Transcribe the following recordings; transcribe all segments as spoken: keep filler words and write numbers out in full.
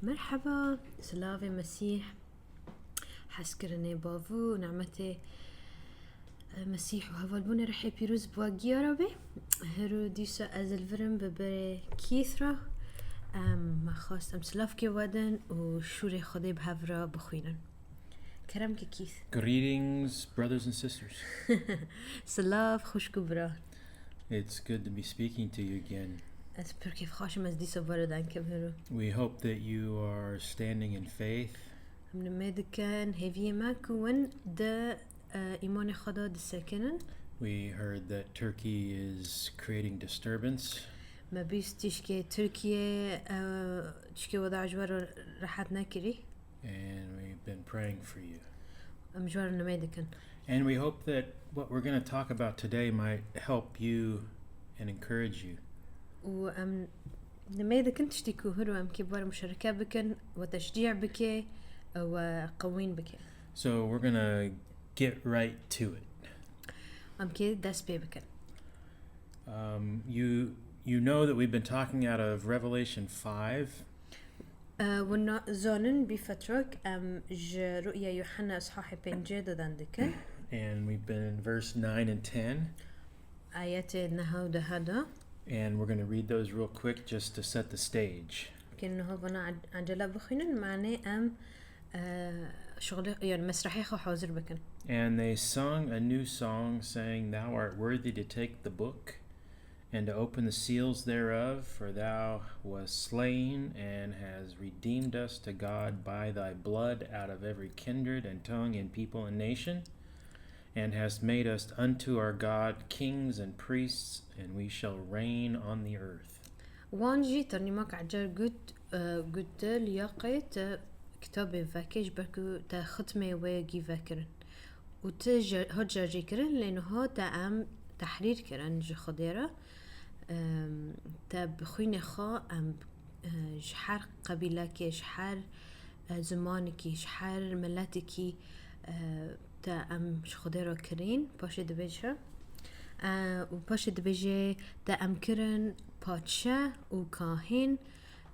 Merheba, silavê Mesîh, hezkirinê bavû, nimetê, e, Mesîh û hevalbûnê rihê pîroz bi we giya re be. Hero dîsa ez li vir im bi berê Keith re. Em, me xwest em silavkê wedin û şûrê Xwedê bi hev re bixwînin. Kerem ke Keith. Greetings, brothers and sisters. Silav, xwişk û bira. It's good to be speaking to you again. Ez pir kêfxweş im ez dîsa we re deng kem, Hero. We hope that you are standing in faith. Em nimê dikin hêviyê me ku win di, e, îmanê xwe de disekinin. We heard that Turkey is creating disturbance. Me bîst tişkê Tirkiye, e, tişkê weda ji we re rehet nekirî. And we've been praying for you. Em ji we re nimê dikin. And we hope that what we're gonna talk about today might help you and encourage you. Û em nimê dikin tiştî ku Hero em kê bi we re muşereke bikin, we teşcî bike, we qewîn bike. So we're gonna get right to it. Em kê dest pê bikin. Um, you, you know that we've been talking out of Revelation five. E, wina zanin bî fetrok em ji Ru'ya Yuhanna ishahê pêncê de deng dikin. And we've been in verse nine and ten. Ayetê neha û deha de. And we're gonna read those real quick just to set the stage. Ke niha vana ed-, ecele bixwînin, manê em, e, şixulê, yani mesrehê xwe hazir bikin. And they sung a new song, saying, "Thou art worthy to take the book and to open the seals thereof, for thou wast slain and hast redeemed us to God by thy blood out of every kindred and tongue and people and nation, and hast made us unto our God kings and priests, and we shall reign on the earth." Wan jî ternîmak ecer got, e, got, "Liyaqê te kitabê vekê, ji ber ku te xitmê wê gî vekirin. Û tu je-, hat jerjê kirin, lê niha te em tehrîr kirin ji Xwedê re. Em, te bi xwînê xwe em, e, ji her qebîlekê, ji her, e, zimanekî, ji her miletekî, e, te em ji Xwedê re kirîn." Paşê dibêje, e, û paşê dibêje, "Te em kirin padşe û kahîn,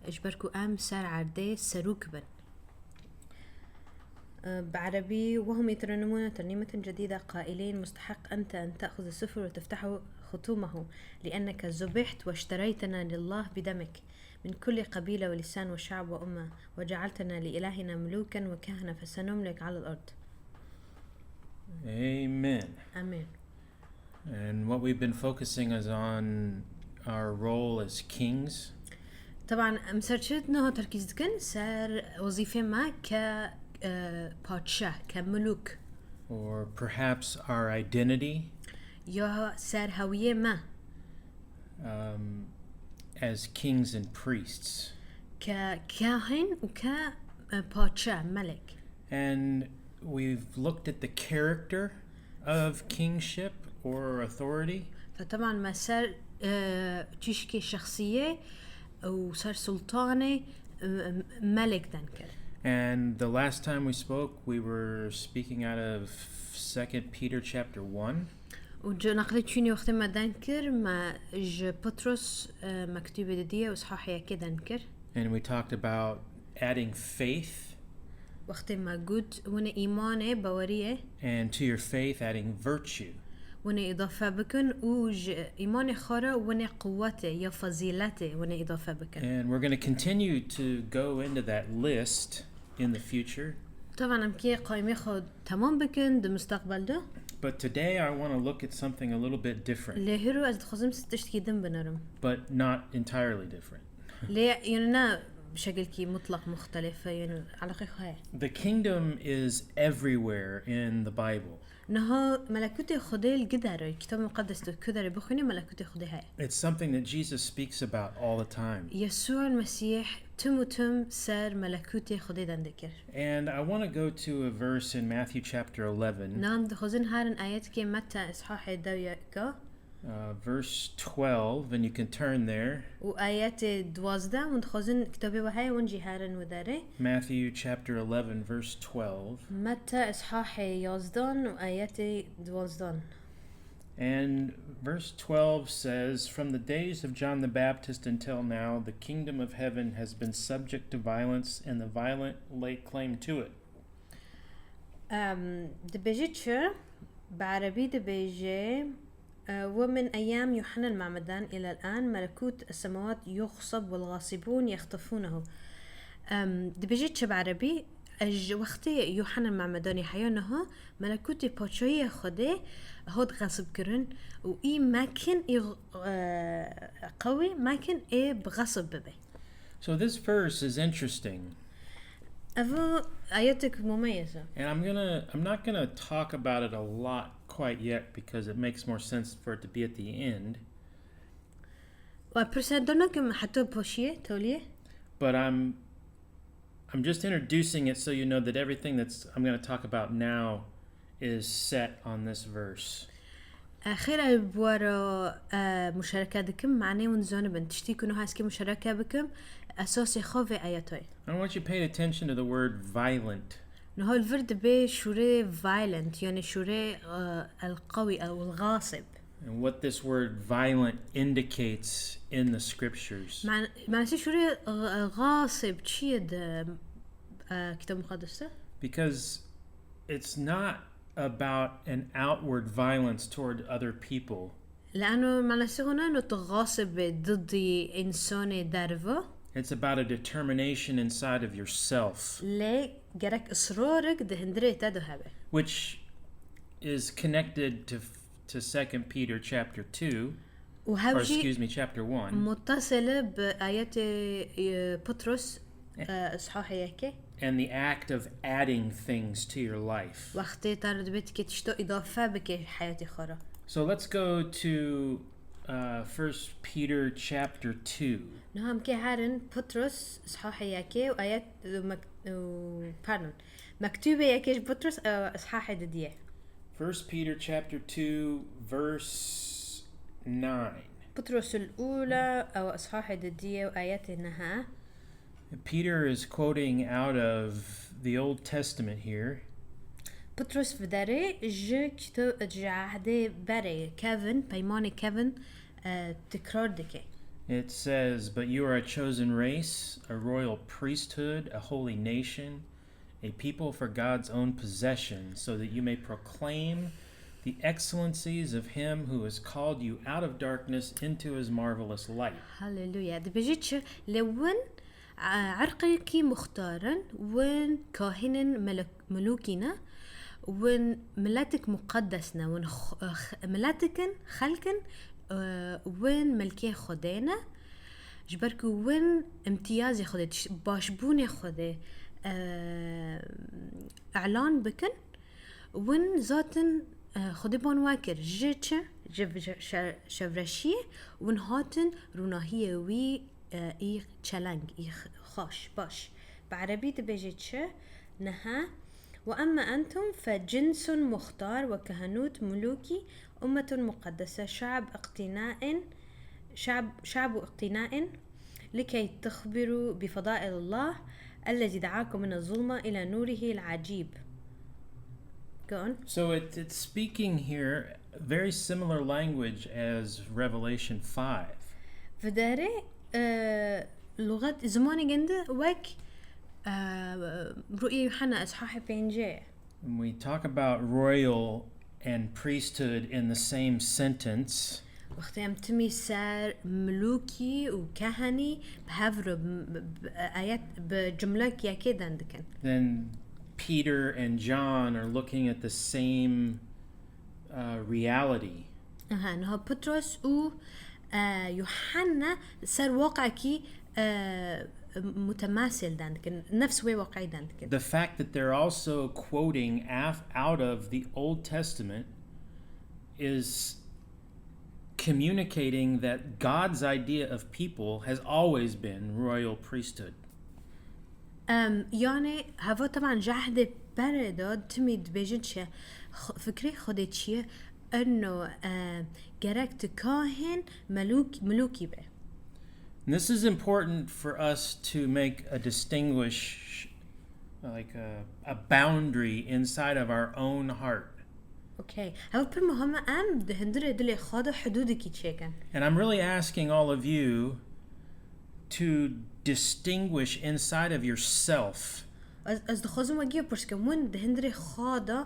ji ber ku em ser erdê serok bin." بعربي: "وهم يترنمون ترنيمة جديدة قائلين: مستحق أنت أن تأخذ السفر وتفتح ختومه، لأنك ذبحت واشتريتنا لله بدمك من كل قبيلة ولسان وشعب وأمة، وجعلتنا لإلهنا ملوكا وكهنة، فسنملك على الأرض." Amen. آمين. And what we've been focusing is on our role as kings. طبعًا، em ser çi niha terkîz dikin? Ser wezîfê me ke, e, padşah, ke milûk. Or perhaps our identity. Ya ser hewiyê me. Um, as kings and priests. Ke kahîn û ke, e, padşah, melek. And we've looked at the character of kingship or authority. فطبعًا me ser, e, çîşkê şexsiyê û ser sultanê, e, melek deng kir. And the last time we spoke, we were speaking out of Second Peter chapter one. Û ji neqlê çûnî wextê me deng kir, me ji Petros, e, mektûbê didiyê û ishahê yekê deng kir. And we talked about adding faith. Wextê me got, winê îmanê, baweriyê. And to your faith, adding virtue. Winê îdafe bikin û ji îmanê xwe re winê quwetê ya fezîletê winê îdafe bikin. And we're gonna continue to go into that list in the future. Taban em kê qaîmê xwe temam bikin di mustaqbel de. But today I wanna look at something a little bit different. Lê hiro ez dixwazim tiştekî din binerim. But not entirely different. Lê, yani, ne bi şekilkî mutlaq muxtelif e, yani, eleqê xwe heye. The kingdom is everywhere in the Bible. Niha melekûtê Xwedê li gider e, Kitabê Muqeddes de ku derê bixwînî, melekûtê Xwedê heye. It's something that Jesus speaks about all the time. Yesûa Mesîh tim û tim ser melekûtê Xwedê deng dikir. And I wanna go to a verse in Matthew chapter eleven. Nam dixwazin herin ayetkê Metta ishahê dew yeka. Uh, verse twelve, and you can turn there. Û ayetê duwazdeh, hûn dixwazin kitabê we heye, hûn jî herin wi derê. Matthew chapter eleven, verse twelve. Metta ishahê yazdan û ayetê duwazdan. And verse twelve says, "From the days of John the Baptist until now, the kingdom of heaven has been subject to violence, and the violent lay claim to it." Em, dibêje çi? Bi erebî dibêje, e, "ومن أيام يوحنا المعمدان إلى الآن ملكوت السماوات يغصب والغاصبون يخطفونه." Em, dibêje çi bi erebî? Ji wextê Yuhanna Memedanî heya niha melekûtê paçahiya Xwedê hot xesib kirin û î mekin î, e, qewî mekin ê bi xesib bibe. So this verse is interesting. Ev ayetek mumeyiz e. And I'm gonna I'm not gonna talk about it a lot quite yet because it makes more sense for it to be at the end. Wa pirsa danakim heta poşiyê, toliyê. But I'm I'm just introducing it so you know that everything that's I'm gonna talk about now is set on this verse. E, xêr ew bi we re, e, muşereke dikim, manê hûn zanibin. Tiştî ku niha ez kê muşereke bikim, esasê xwe vê ayetayê. I want you to pay attention to the word violent. Niha li vir dibê şûrê violent, yani şûrê, e, el-qewî, el-gasib. And what this word violent indicates in the scriptures. Man-, manasê şûrê, e, gasib çi ye di, e, Kitab Muqaddes de? Because it's not about an outward violence toward other people. Leano manasê hona no tu gasib be didî insanê derve. It's about a determination inside of yourself, Lê gerek israrek di hindirê te de hebe. Which is connected to to Second Peter chapter two, Û or hev jî excuse me, chapter one, mutasile bi ayetê, e, Petros, e, ishahê yekê. and the act of adding things to your life. Wextê te re dibê tikê tişto îdafe bike heyatê xwe re. So let's go to uh, First Peter chapter two. Niha em kê herin Petros ishahê yekê û ayet, û mek-, û, pardon, mektûbê yekê ji Petros, e, ishahê didiye. First Peter chapter two, verse nine. Petros el-Ula, ew ishahê didiye û ayetê neha. Peter is quoting out of the Old Testament here. Petros viderê ji kitap, ji ehdê berê kevin, peymanê kevin, e, tikrar dike. It says, "But you are a chosen race, a royal priesthood, a holy nation, a people for God's own possession, so that you may proclaim the excellencies of him who has called you out of darkness into his marvelous light." Hallelujah. Dibêje çi? Lê win, e, erqekî muxtar in, win kahînin melek-, milûkî ne, win miletik muqeddes ne, win x-, x-, miletik in, xelk in, e, win milkê Xwedê ne. Ji ber ku win imtiyazê Xwedê, tiş-, başbûnê Xwedê, e, elan bikin, win zaten, e, Xwedê ban we kir. Ji çi? Ji, ji şe-, şevreşiyê win hatin rûnahiyê wî, e, î çeleng, î x-, xweş, baş. Bi erebî dibêje çi? Neha. "وأما أنتم فجنس مختار وكهنوت ملوكي، أمة مقدسة، شعب اقتناء، شعب، شعب اقتناء، لكي تخبروا بفضائل الله الذي دعاكم من الظلمة إلى نوره العجيب." Go on. So it, it's speaking here very similar language as Revelation five. Viderê, e, luxet, zimanê gindi wek, e, Rûyê Yuhanna, ishahê pêncê. When we talk about royal and priesthood in the same sentence, Wextê em timî ser milûkî û kehenî bi hev re, bi, bi, ayet, bi cumlek yekê den dikin. Then Peter and John are looking at the same uh, reality. Aha, niha Petros û, e, Yuhanna ser waqekî, e, mutemasil den dikin, nefs wê waqeyî den dikin. The fact that they're also quoting af- out of the Old Testament is communicating that God's idea of people has always been royal priesthood. Em, yani heva teban ji ehdê berê de timî dibêjin çi ye? Xu-, fikrê Xwedê çi ye? Eno, e, gerek tu kahên melûk-, milûkî be. And this is important for us to make a distinguish, like a, a boundary inside of our own heart. Okay. Hev pir muhim e em di hundirê dilê xwe de hidûdekî çêkin. And I'm really asking all of you to distinguish inside of yourself Ez, ez dixwazim we giya pirs kim, win di hundirê xwe de,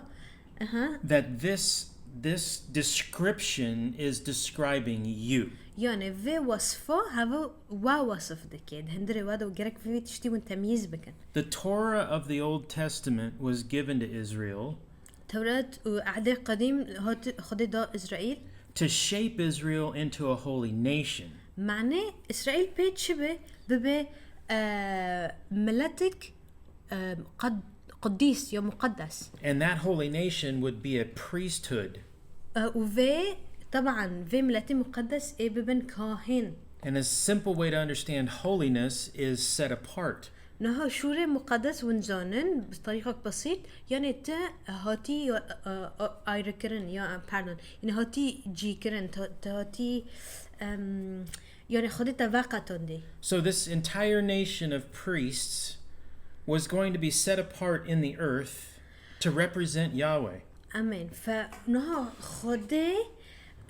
aha, that this this description is describing you. Yani vê wesfa heve we wesif dike. Di hundirê we de gerek vê tiştî win temyîz bikin. The Torah of the Old Testament was given to Israel Tewret û Ehdê Qedîm hat Xwedê da Îsraîl. To shape Israel into a holy nation. Mane Îsraîl pê çi be? Bibe, e, miletik, e, qed-, qudîs ya muqeddes. And that holy nation would be a priesthood. E, û vê, teban, vê miletî muqeddes ê bibin kahîn. And a simple way to understand holiness is set apart. Niha şûrê muqedes win zanin, bi terîqek besît, yanê tu hatî, e, e, e, ayrıkirin, ya, pardon, yanê hatî cîkirin, tu, tu hatî, em, yanê Xwedê te veqetandî. So this entire nation of priests was going to be set apart in the earth to represent Yahweh. Amen. Fe niha Xwedê,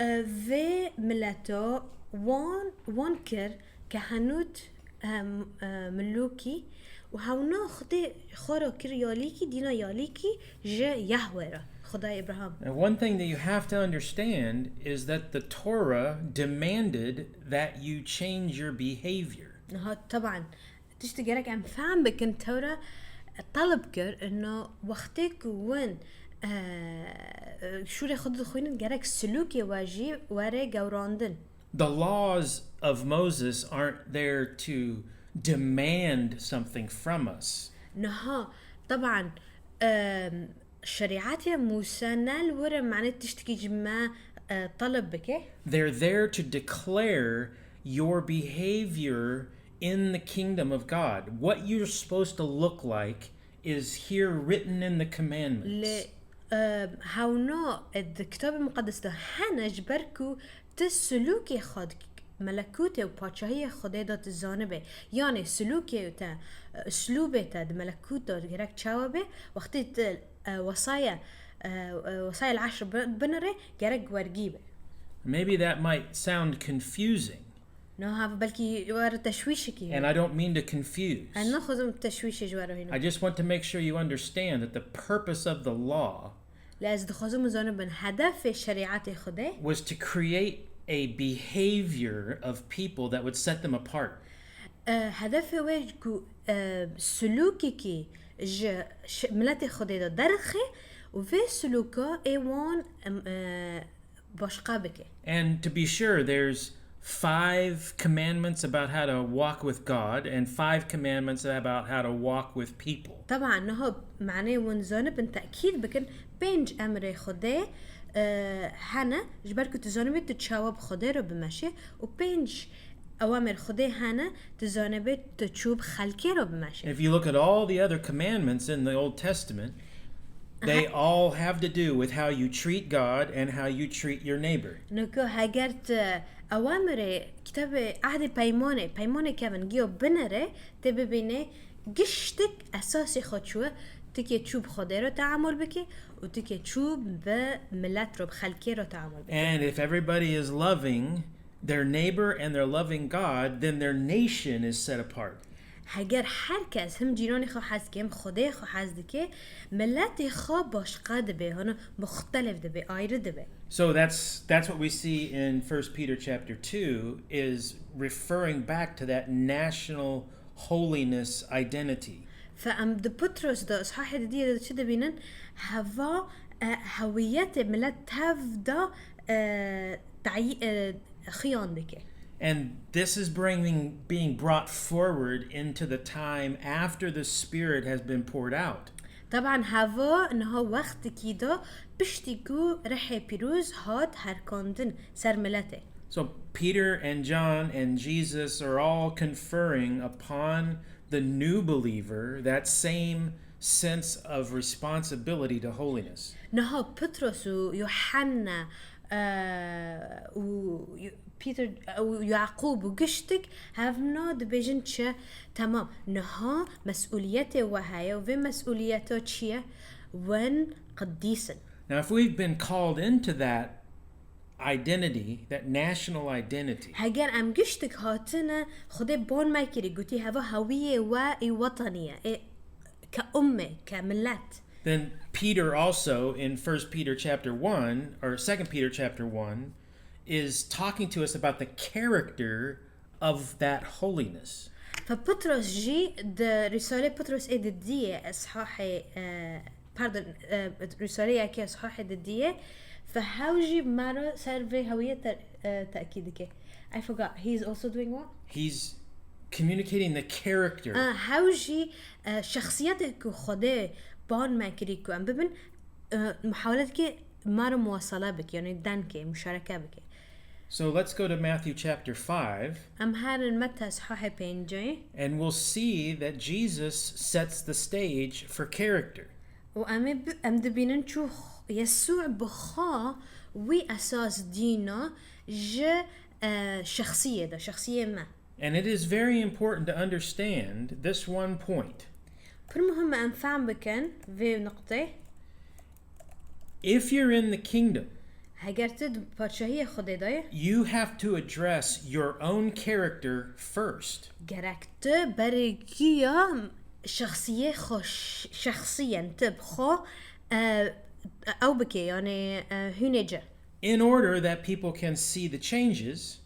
e, vê mileta wan, wan kir kehenût, e, m-, e, milûkî û hewna Xwedê xwe re kir yalîkî, dîna yalîkî ji Yahweh re, Xwedayê Abraham. And one thing that you have to understand is that the Torah demanded that you change your behavior. Niha, teban, tiştê gerek em fehm bikin, Tewra teleb kir, ino wextê ku win, e, şûrê Xwedê dixwînin, gerek silûkê we jî were gewrandin. The laws of Moses aren't there to demand something from us. Niha, teban, em, Şerîetê Mûse ne li wir e, mane tiştekî ji me, e, teleb bike. They're there to declare your behavior in the kingdom of God. What you're supposed to look like is here written in the commandments. Lê, e, hewna, e, di Kitabê Muqedes de hene ji ber ku tu silûkê xwe di melekûtê û paçahiyê Xwedê de tu zanibe. Yanê silûkê te, e, uslûbê te di melekût de gerek çawa be, wextê tu, e, wesaya, e, e, wesaya el-eşr bi-, binire, gerek wergî be. Maybe that might sound confusing. Niha belkî were teşwîşekî. And I don't mean to confuse. Ez naxwazim teşwîşê ji we re hînim. I just want to make sure you understand that the purpose of the law Lê ez dixwazim bizanibin, hedefê şerîetê Xwedê was to create a behavior of people that would set them apart. E, hedefê wê ku, e, silûkekî ji ş-, miletê Xwedê de derxe û vê silûka ê wan, em, e, başqa bike. And to be sure, there's five commandments about how to walk with God and five commandments about how to walk with people. Teban, niha manê win zanibin, tekîd bikin, pênc emrê Xwedê, e, hene, ji ber ku tu zanibî tu çawa bi Xwedê re bimeşî û pênc ewamir Xwedê hene, tu zanibî tu çû bi xelkê re bimeşî. If you look at all the other commandments in the Old Testament, they Aha. all have to do with how you treat God and how you treat your neighbor. Niko heger tu ewamirê kitabê Ehdê Peymanê, Peymanê kevin giyo binere, te bibîne giştik esasê xwe çû, tikê çû bi Xwedê re teamul bike û tikê çû bi milet re, bi xelkê re teamul bike. And if everybody is loving their neighbor and they're loving God, then their nation is set apart. Heger her kes him cîranê xwe hez dike, him Xwedê xwe hez dike, miletê xwe başqa dibe, hana muxtelef dibe, ayrı dibe. So that's, that's what we see in First Peter chapter two, is referring back to that national holiness identity. Fe em di Petros de, ishahê didiyê de çi dibînin? Heva, e, hewiyetê milet tev de, e, tayi-, e, xiyan dike. And this is bringing, being brought forward into the time after the Spirit has been poured out. Teban heva niha wextekî de piştî ku Rihê Pîroz hat herkandin ser miletê. So Peter and John and Jesus are all conferring upon the new believer that same sense of responsibility to holiness. Niha Petros û Yuhanna, e, û Yu-, Peter, e, û Yaqûb û giştik hevna dibêjin çi? Temam, niha mesûliyetê we heye û vê mesûliyeta çi ye? Wen qidîs in. Now, if we've been called into that identity, that national identity, Heger em giştik hatine Xwedê ban me kirî, gotî heva hewiyê we ê wetenî ye, ê ke umme, ke millet. then Peter also in First Peter chapter one or Second Peter chapter one is talking to us about the character of that holiness. Fe Petros jî di Rîsalê Petros ê di diyê eshahê, e, pardon, e, Rîsalê yekê eshahê di diyê, fe hew jî me re ser vê hewiyê te, e, tekîd dike. I forgot. He's also doing what? He's communicating the character. Ah, hew jî, e, şexsiyetê ku Xwedê ban me kirî ku em bibin, e, muhawele dike me re muwasala bike, yani denkê, muşareke bike. So let's go to Matthew chapter five, Em herin Meta eshahê pêncê. and we'll see that Jesus sets the stage for character. û em ê bi-, em dibînin çû Yesû bi xwe wî esas dîna ji, e, şexsiyê de, şexsiyê me. And it is very important to understand this one point. Pir muhim e em fehm bikin vê nuqtê. If you're in the kingdom, Heger tu di padşahiyê Xwedê de ye, you have to address your own character first. gerek tu berê giya şexsiyê xwe, ş-, şexsiyen tu bi xwe, e, ew bike, yani, e, hûnê ci. In order that people can see the changes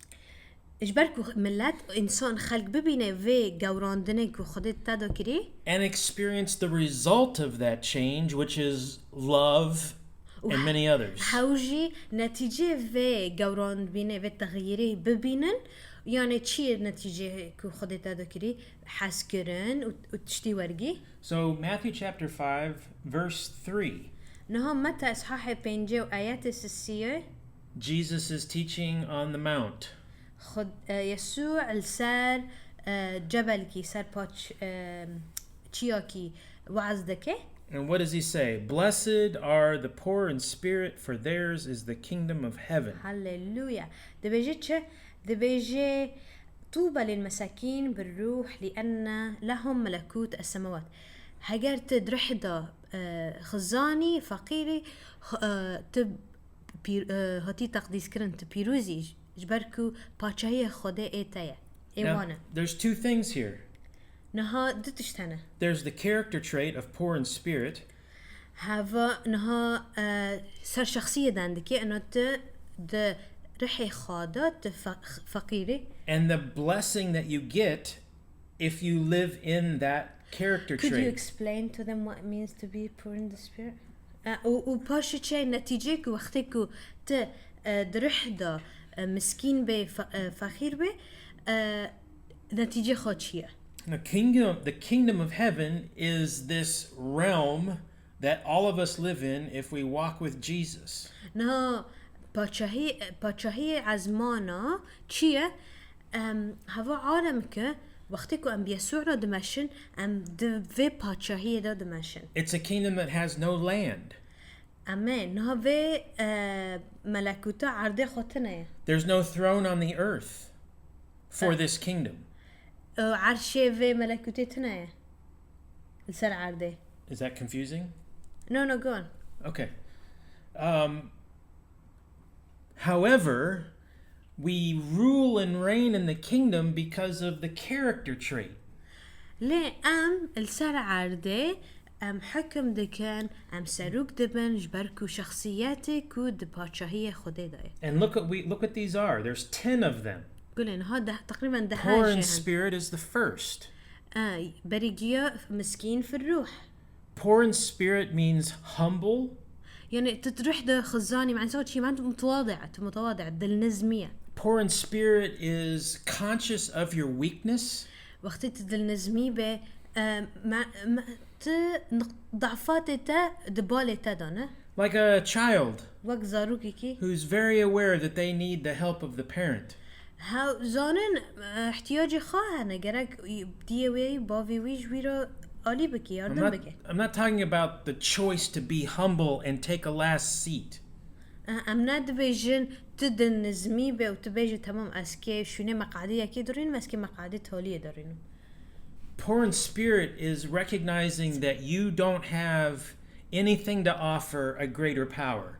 Ji ber ku millet, însan, xelk bibîne vê gewrandinê ku Xwedê te de kirî. and experience the result of that change, which is love and many others. Hew jî netîceyê vê gewrandinê, vê texyîrê bibînin, yani çi ye netîceyê ku Xwedê te de kirî, hezkirin û, û tiştî wergî. So, Matthew chapter five, verse three. Niha Meta eshahê pêncê û ayetê sisiyê. Jesus is teaching on the mount. Xud, e, Yesû li ser, e, cebelkî, ser paç, e, çiyakî waz dike. And what does he say? "Blessed are the poor in spirit, for theirs is the kingdom of heaven." Halleluya. Dibêje çi? Dibêje, "طوبى للمساكين بالروح لأن لهم ملكوت السماوات." Heger tu di rih de, e, xizanî, feqîrî, e, tu pîr-, e, hatî teqdîskirin, tu pîrozî, ji ber ku paçahiya Xwedê ê te ye. Ê wan e. Now, there's two things here. Niha du tişt hene. There's the character trait of poor in spirit, Heva niha, e, ser şexsiyê dendikê, ina tu di rihê xwe de tu fe-, feqîrî. and the blessing that you get if you live in that character Could you trait. explain to them what it means to be poor in the spirit? E, û, û paşê çi ye netîcê ku wextê ku tu, e, di rih de, e, miskîn bê, fe-, e, feqîr bê, e, netîcê xwe çi ye? The kingdom, the kingdom of heaven is this realm that all of us live in if we walk with Jesus. Niha paçahî, paçahiyê ezmana çi ye? Em, heva alem ke wextê ku em bi Yesû re dimeşin, em di vê paçahiyê de dimeşin. It's a kingdom that has no land. Em ê niha vê, e, melekûta erdê xwe tune ye. There's no throne on the earth for this kingdom. E, erşê vê melekûtê tune ye. Li ser erdê. Is that confusing? No, no, go on. Okay. Um, however, we rule and reign in the kingdom because of the character trait. Lê em li ser erdê em hukm dikin, em serok dibin ji ber ku şexsiyetê ku di paçahiyê Xwedê de ye. And look what we look what these are. There's ten of them. Gulê niha deh, teqrîben deh Poor jê in hene. Spirit is the first. E, berî giya miskîn fir ruh. Poor in spirit means humble. Yani tu di ruh de xizanî, yani çi, yani mutewadi, tu mutewadi, dilnizmiye. Poor in spirit is conscious of your weakness. Wextê tu dilnizmî be, e, me, me, tu niq-, dafatê te di balê te de ne. Like a child Wek zarokekî. who's very aware that they need the help of the parent. Hew zanin, e, ihtiyacê xwe hene, gerek diyê wê, bavê wî ji wî re alî bike, I'm yardim not, bike. I'm not talking about the choice to be humble and take a last seat. E, em ne dibêjin tu dilnizmî be û tu bêjî, "Temam, ez kê şûnê meqadê yekê dirînim, ez kê meqadê taliyê dirînim." Poor in spirit is recognizing that you don't have anything to offer a greater power.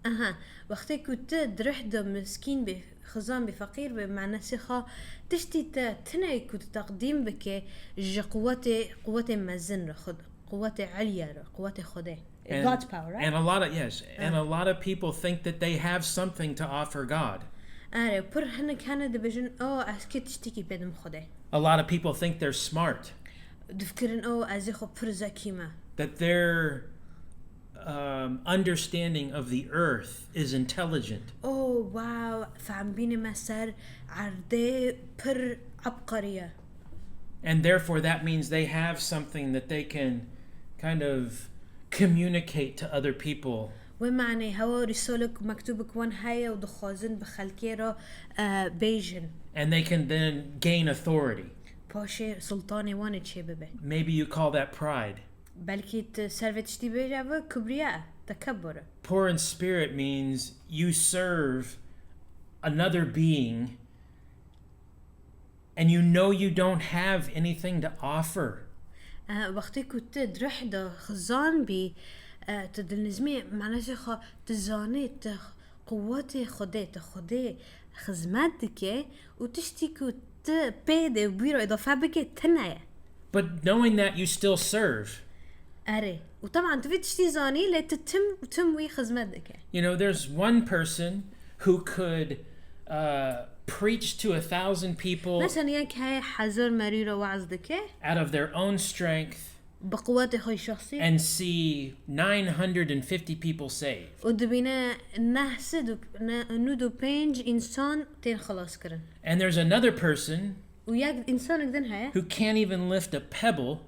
Aha, wextê ku tu di rih de miskîn bî, xizan bî, feqîr bî, manasê xwe tiştî te tune ku tu teqdîm bike ji quwetê, quwetê mezin re, xud, quwetê elya re, quwetê Xwedê. And, God's power, right? And a lot of, yes, and a lot of people think that they have something to offer God. Erê, pir hinek hene dibêjin, "O, ez kê tiştekî pê dim Xwedê." A lot of people think they're smart, Difikirin, "O, ez ê xwe pir zekî me." That their um, understanding of the earth is intelligent. "O, wow, fehmbînê me ser erdê pir ebqerî ye." And therefore, that means they have something that they can kind of communicate to other people. Wê manê hewa rîsolik, mektubik wan heye û dixwazin bi xelkê re, e, bêjin. And they can then gain authority. Paşê sultanê wan ê çê bibe. Maybe you call that pride. Belkî tu ser vê tiştî bêje, ev kibriya, tekebur e. Poor in spirit means you serve another being and you know you don't have anything to offer. E, wextê ku tu di rih de xizan bî, e, tu dilnizmî, manasê xwe tu zanî, tu quwetê Xwedê, tu Xwedê xizmet dike û tiştî ku tu pê de bîro îdafe bike tune ye. But knowing that, you still serve. Erê. Û teban tu vê tiştî zanî, lê tu tim, tim wî xizmet dike. You know, there's one person who could uh, preach to a thousand people Mesela yek heye hezar merî re waz dike, out of their own strength bi quwetê xwe şexsî, and see nine hundred and fifty people saved. û dibîne neh sed û ne-, nûd û pênc însan tên xilas kirin. And there's another person Û yek însanek din heye, who can't even lift a pebble,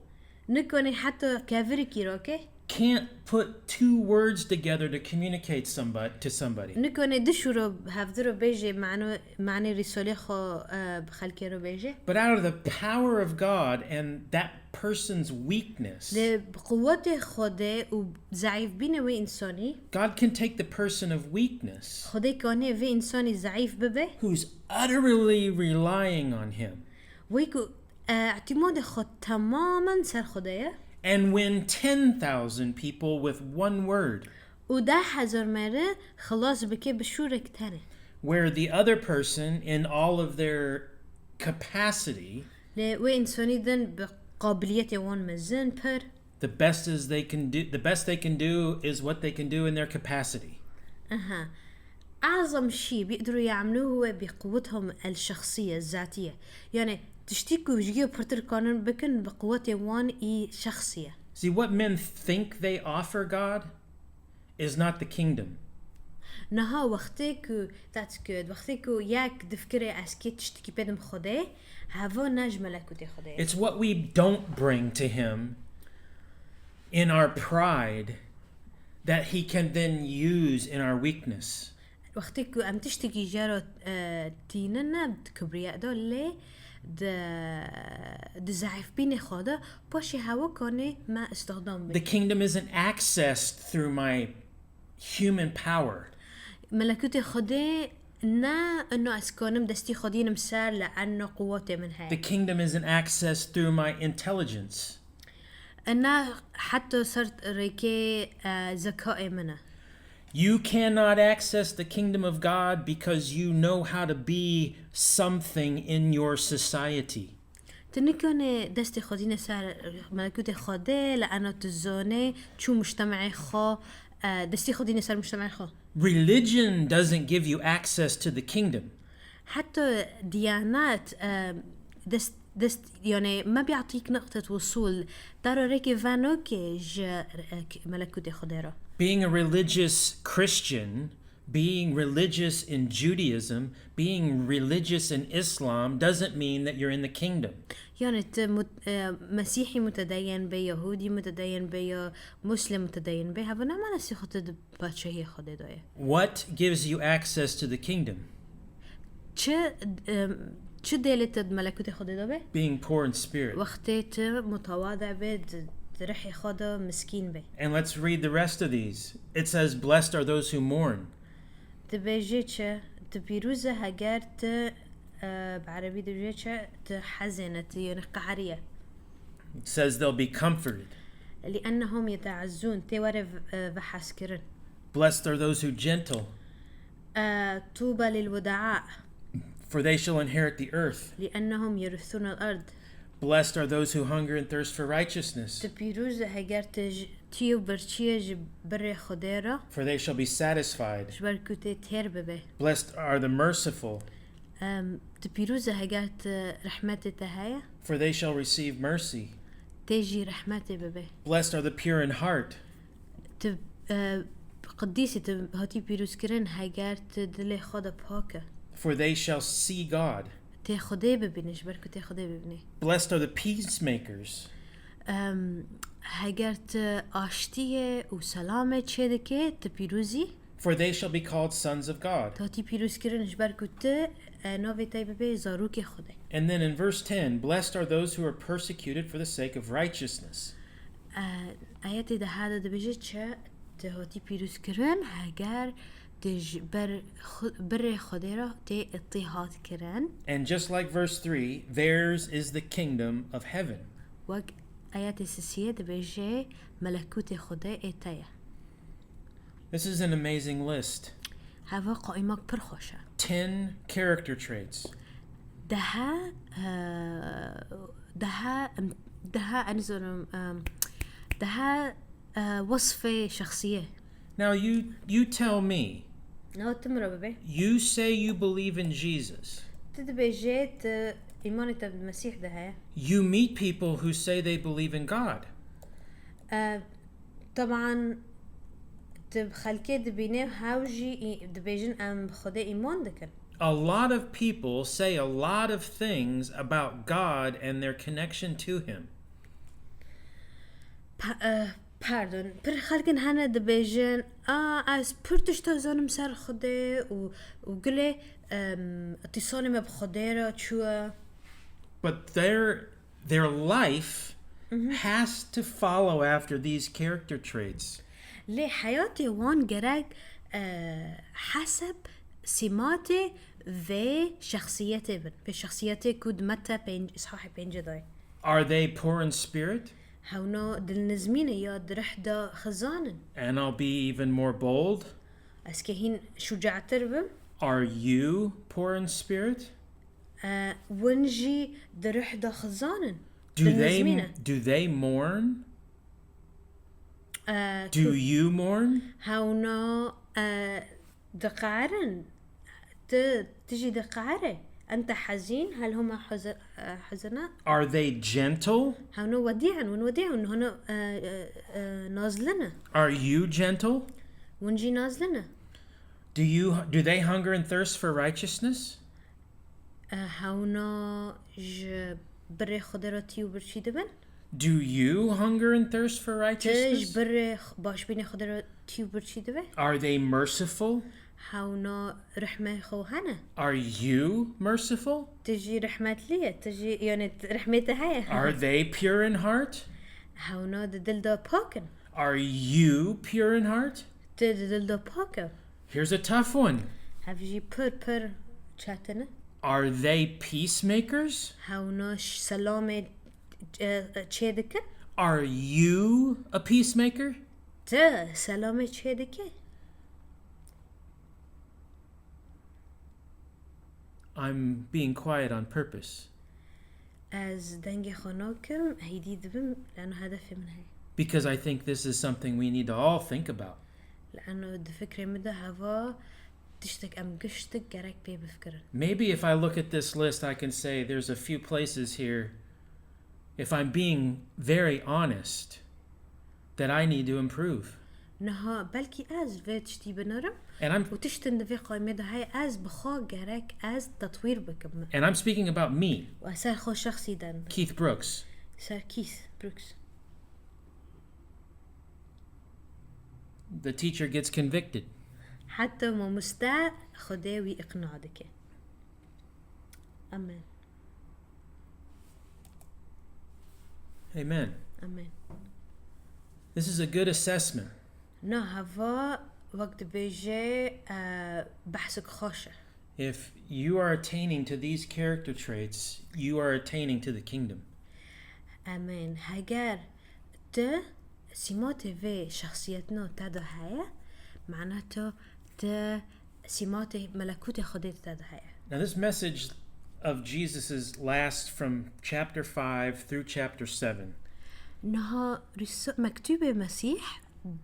nikane heta kevirikî roke, can't put two words together to communicate somebody to somebody. Nikane du şûro hevdi ro bêje, mano, manê rîsolê xwe, e, bi xelkê ro bêje. But out of the power of God and that person's weakness, Lê bi quwetê Xwedê û zeîfbînê wê însanî, God can take the person of weakness Xwedê kanê vê însanî zeîf bibe, who's utterly relying on Him wê ku, e, îtîmadê xwe temamen ser Xwedê ye. and win ten thousand people with one word. Û deh hezar merî xilas bike bi şûrek tenê. Where the other person, in all of their capacity, Lê wê însanî din bi qabiliyetê wan mezin pir. The best is they can do. The best they can do is what they can do in their capacity. Aha. Azam şî bî duru yamlu huwe bi quwwetihim el şexsiye, zatiye. Yani tiştî ku ji yê pirtir kanin bikin bi quwwetê wan î şexsiye. See, what men think they offer God is not the kingdom. Niha wextê ku, that's good, wextê ku yek difikire ez kê tiştekî pêdim Xwedê, heva ne ji melekûtê Xwedê ye. It's what we don't bring to Him in our pride that He can then use in our weakness. Wextê ku em tiştekî jê re, e, tînin, ne di kibriya de, lê di, di zeîfbînê xwe de, paşê hewa kanê me îstixdam bê. The kingdom isn't accessed through my human power. Melekûtê Xwedê ne ino ez kanim destî xwe dînim ser li eno quwetê min heye. The kingdom isn't accessed through my intelligence. Ne heta ser rêkê, e, zekaê min e. You cannot access the kingdom of God because you know how to be something in your society. Tu nikane destê xwe dîne ser melekûtê Xwedê li ena tu zane çû mujtemeê xwe, e, destî xwe dîne ser mujtemeê xwe. Religion doesn't give you access to the kingdom. Heta diyanet, e, dest, dest, yani me biyatîk noktet wusul, te re rêkê veno ke ji, e, melekûtê Xwedê re. Being a religious Christian, being religious in Judaism, being religious in Islam doesn't mean that you're in the kingdom. Yani tu mut-, e, Mesîhî mutedeyen be, Yahûdî mutedeyen be ya Muslim mutedeyen be, heva ne manasê xwe tu di padşahiyê Xwedê de ye. What gives you access to the kingdom? Çi, e, çi dêlê te di melekûtê Xwedê de be? Being poor in spirit. Wextê tu mutewade be, di, di rihê xwe de miskîn be. And let's read the rest of these. It says, "Blessed are those who mourn." Dibêje çi? Tu pîroz e heger tu, e, bi erebî dibêje çi? Tu hezên e, tu yani qeheriye. It says they'll be comforted. لأنهم يتعزون، tê were v-, e, vehezkirin. Blessed are those who gentle, E, طوبى للودعاء، for they shall inherit the earth. لأنهم يرثون الأرض. Blessed are those who hunger and thirst for righteousness, Tu pîroz e heger tu ji, tu yê û birçî yê ji birê Xwedê re, for they shall be satisfied. ji ber ku tê têr bibe. Blessed are the merciful, Em, tu pîroz e heger tu rehmetê te heye, for they shall receive mercy. tê jî rehmetê bibe. Blessed are the pure in heart, Tu, e, qidîs î, tu hatî pîrozkirin heger tu dilê xwe de pak e. For they shall see God. Tê Xwedê bibîne, ji ber ku tê Xwedê bibîne. Blessed are the peacemakers, Em, heger tu aştiyê û selamê çêdike, tu pîroz î. For they shall be called sons of God. Tu hatî pîrozkirin ji ber ku tu, e, navê te bibe zarokê Xwedê. And then in verse ten, blessed are those who are persecuted for the sake of righteousness. E, ayetê deha de dibêje çi? Tu hatî pîrozkirin heger tu ji ber xu-, birê Xwedê re tê îtîhat kirin. And just like verse three, theirs is the kingdom of heaven. Wek ayetê sisiyê dibêje, melekûtê Xwedê ê te ye. This is an amazing list. Heva qaimek pir xweş e. Ten character traits. Deha, e, deha, em, deha, ez nizanim, em, deha, e, wesfê şexsiyê. Now you you tell me. Niha tu min re bibê. You say you believe in Jesus. Tu dibêjê tu îmanê te bi Mesîh de heye. You meet people who say they believe in God. E, teban tu xelkê dibînê hew jî î-, dibêjin em bi Xwedê îman dikin. A lot of people say a lot of things about God and their connection to Him. Pa-, e, pardon, pir xelkin hene dibêjin, a, ez pir tişta zanim ser Xwedê û, û gilê, em, îtîsalê me bi Xwedê re çû ye. But their their life has to follow after these character traits. Lê heyatê wan gerek, e, heseb sîmatê vê şexsiyetê bin. Vê şexsiyetê ku di Mete pênc, îshahê pêncê de ye. Are they poor in spirit? Hewna dilnizmî ne ya di rih de xizan in? And I'll be even more bold. Ez kê hîn şucatir bim. Are you poor in spirit? E, win jî di rih de xizan in. Do Dilnizmî ne. They do they mourn? E, Do you mourn? Hewna, e, diqerin. Tu, tu jî diqere. Ente hezîn, hel huma huzir-, e, huzirna. Are they gentle? Hewna wedî in, win wedî in, hewna, e, e, e, nazlin e. Are you gentle? Win jî nazlin e. Do you do they hunger and thirst for righteousness? E, hewna ji birê Xwedê re tî û birçî dibin? Do you hunger and thirst for Tu ji righteousness? birê x-, başbînê Xwedê re tî û birçî dibe? Are they merciful? Hewna rihmê xwe hene? Are you merciful? Tu jî rihmetlî ye, tu jî, yani, t-, rihmê te heye. Are they pure in heart? Hewna di dil de pak in. Are you pure in heart? Tu di dil de pak e. Here's a tough one. Hev jî pir, pir çetin e. Are they peacemakers? Hewna ş-, selamê, e, e, çê dikin? Are you a peacemaker? Tu selamê çê dike? I'm being quiet on purpose Ez dengê xwe nakim, hêdî dibim, lano hedefê min heye. because I think this is something we need to all think about. Lano di fikrê min de heva tiştek em giştik gerek pê bifikirin. Maybe if I look at this list, I can say there's a few places here, if I'm being very honest, that I need to improve. Niha belkî ez vê tiştî binerim And I'm û tiştin di vê qaymê de heye, ez bi xwe gerek ez tetwîr bikim. and I'm speaking about me, Û ez ser xwe şexsî den. Keith Brooks. Ser Keith Brooks. The teacher gets convicted. Heta mamoste Xwedê wî iqna dike. Amen. Amen. Amen. This is a good assessment. Na heva wek dibêje, e, behsek xweş e. If you are attaining to these character traits, you are attaining to the kingdom. Amen. Heger tu sîmatê vê şexsiyetino te de heye, mana to te sîmatê melekûtê Xwedê te de heye. Now, this message of Jesus's lasts from chapter five through chapter seven. Niha rîs- mektûbê Mesîh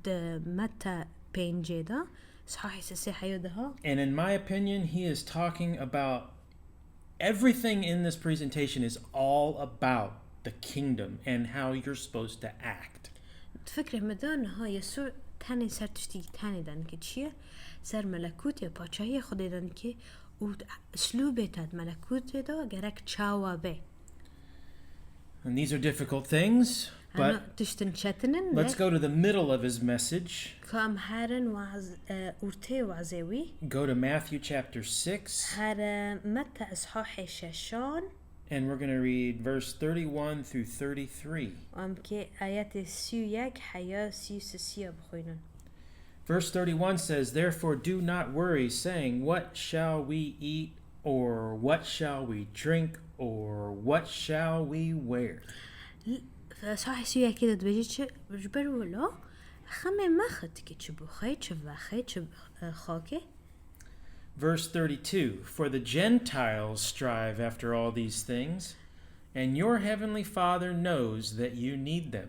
di Mete pêncê de, sahî sesê heyo daha. And in my opinion, he is talking about everything in this presentation is all about the kingdom and how you're supposed to act. Di fikrê min de niha Yesû tenê ser tiştî tenê de dike çi ye? Ser melekûtê, paçahiyê Xwedê de dike û uslûbê te di melekûtê de gerek çawa be. And these are difficult things, but Hana tiştin çetin in, let's lê go to the middle of his message. ka em herin waz, e, ortê wazê wî. Go to Matthew chapter six, Here Mete îsahê şeşan, and we're going to read verse thirty-one through thirty-three. em kê ayetê sî û yek heya sî û sisiya bixwînin. Verse thirty-one says, "Therefore do not worry, saying, 'What shall we eat?' or, 'What shall we drink?' or, 'What shall we wear?'" Sahî sî û yekê de dibêje çi? Ji ber wilo xemê mexe, dike çi bixwe, çi vexwe, çi, e, xake. Verse thirty-two, "For the Gentiles strive after all these things, and your heavenly Father knows that you need them."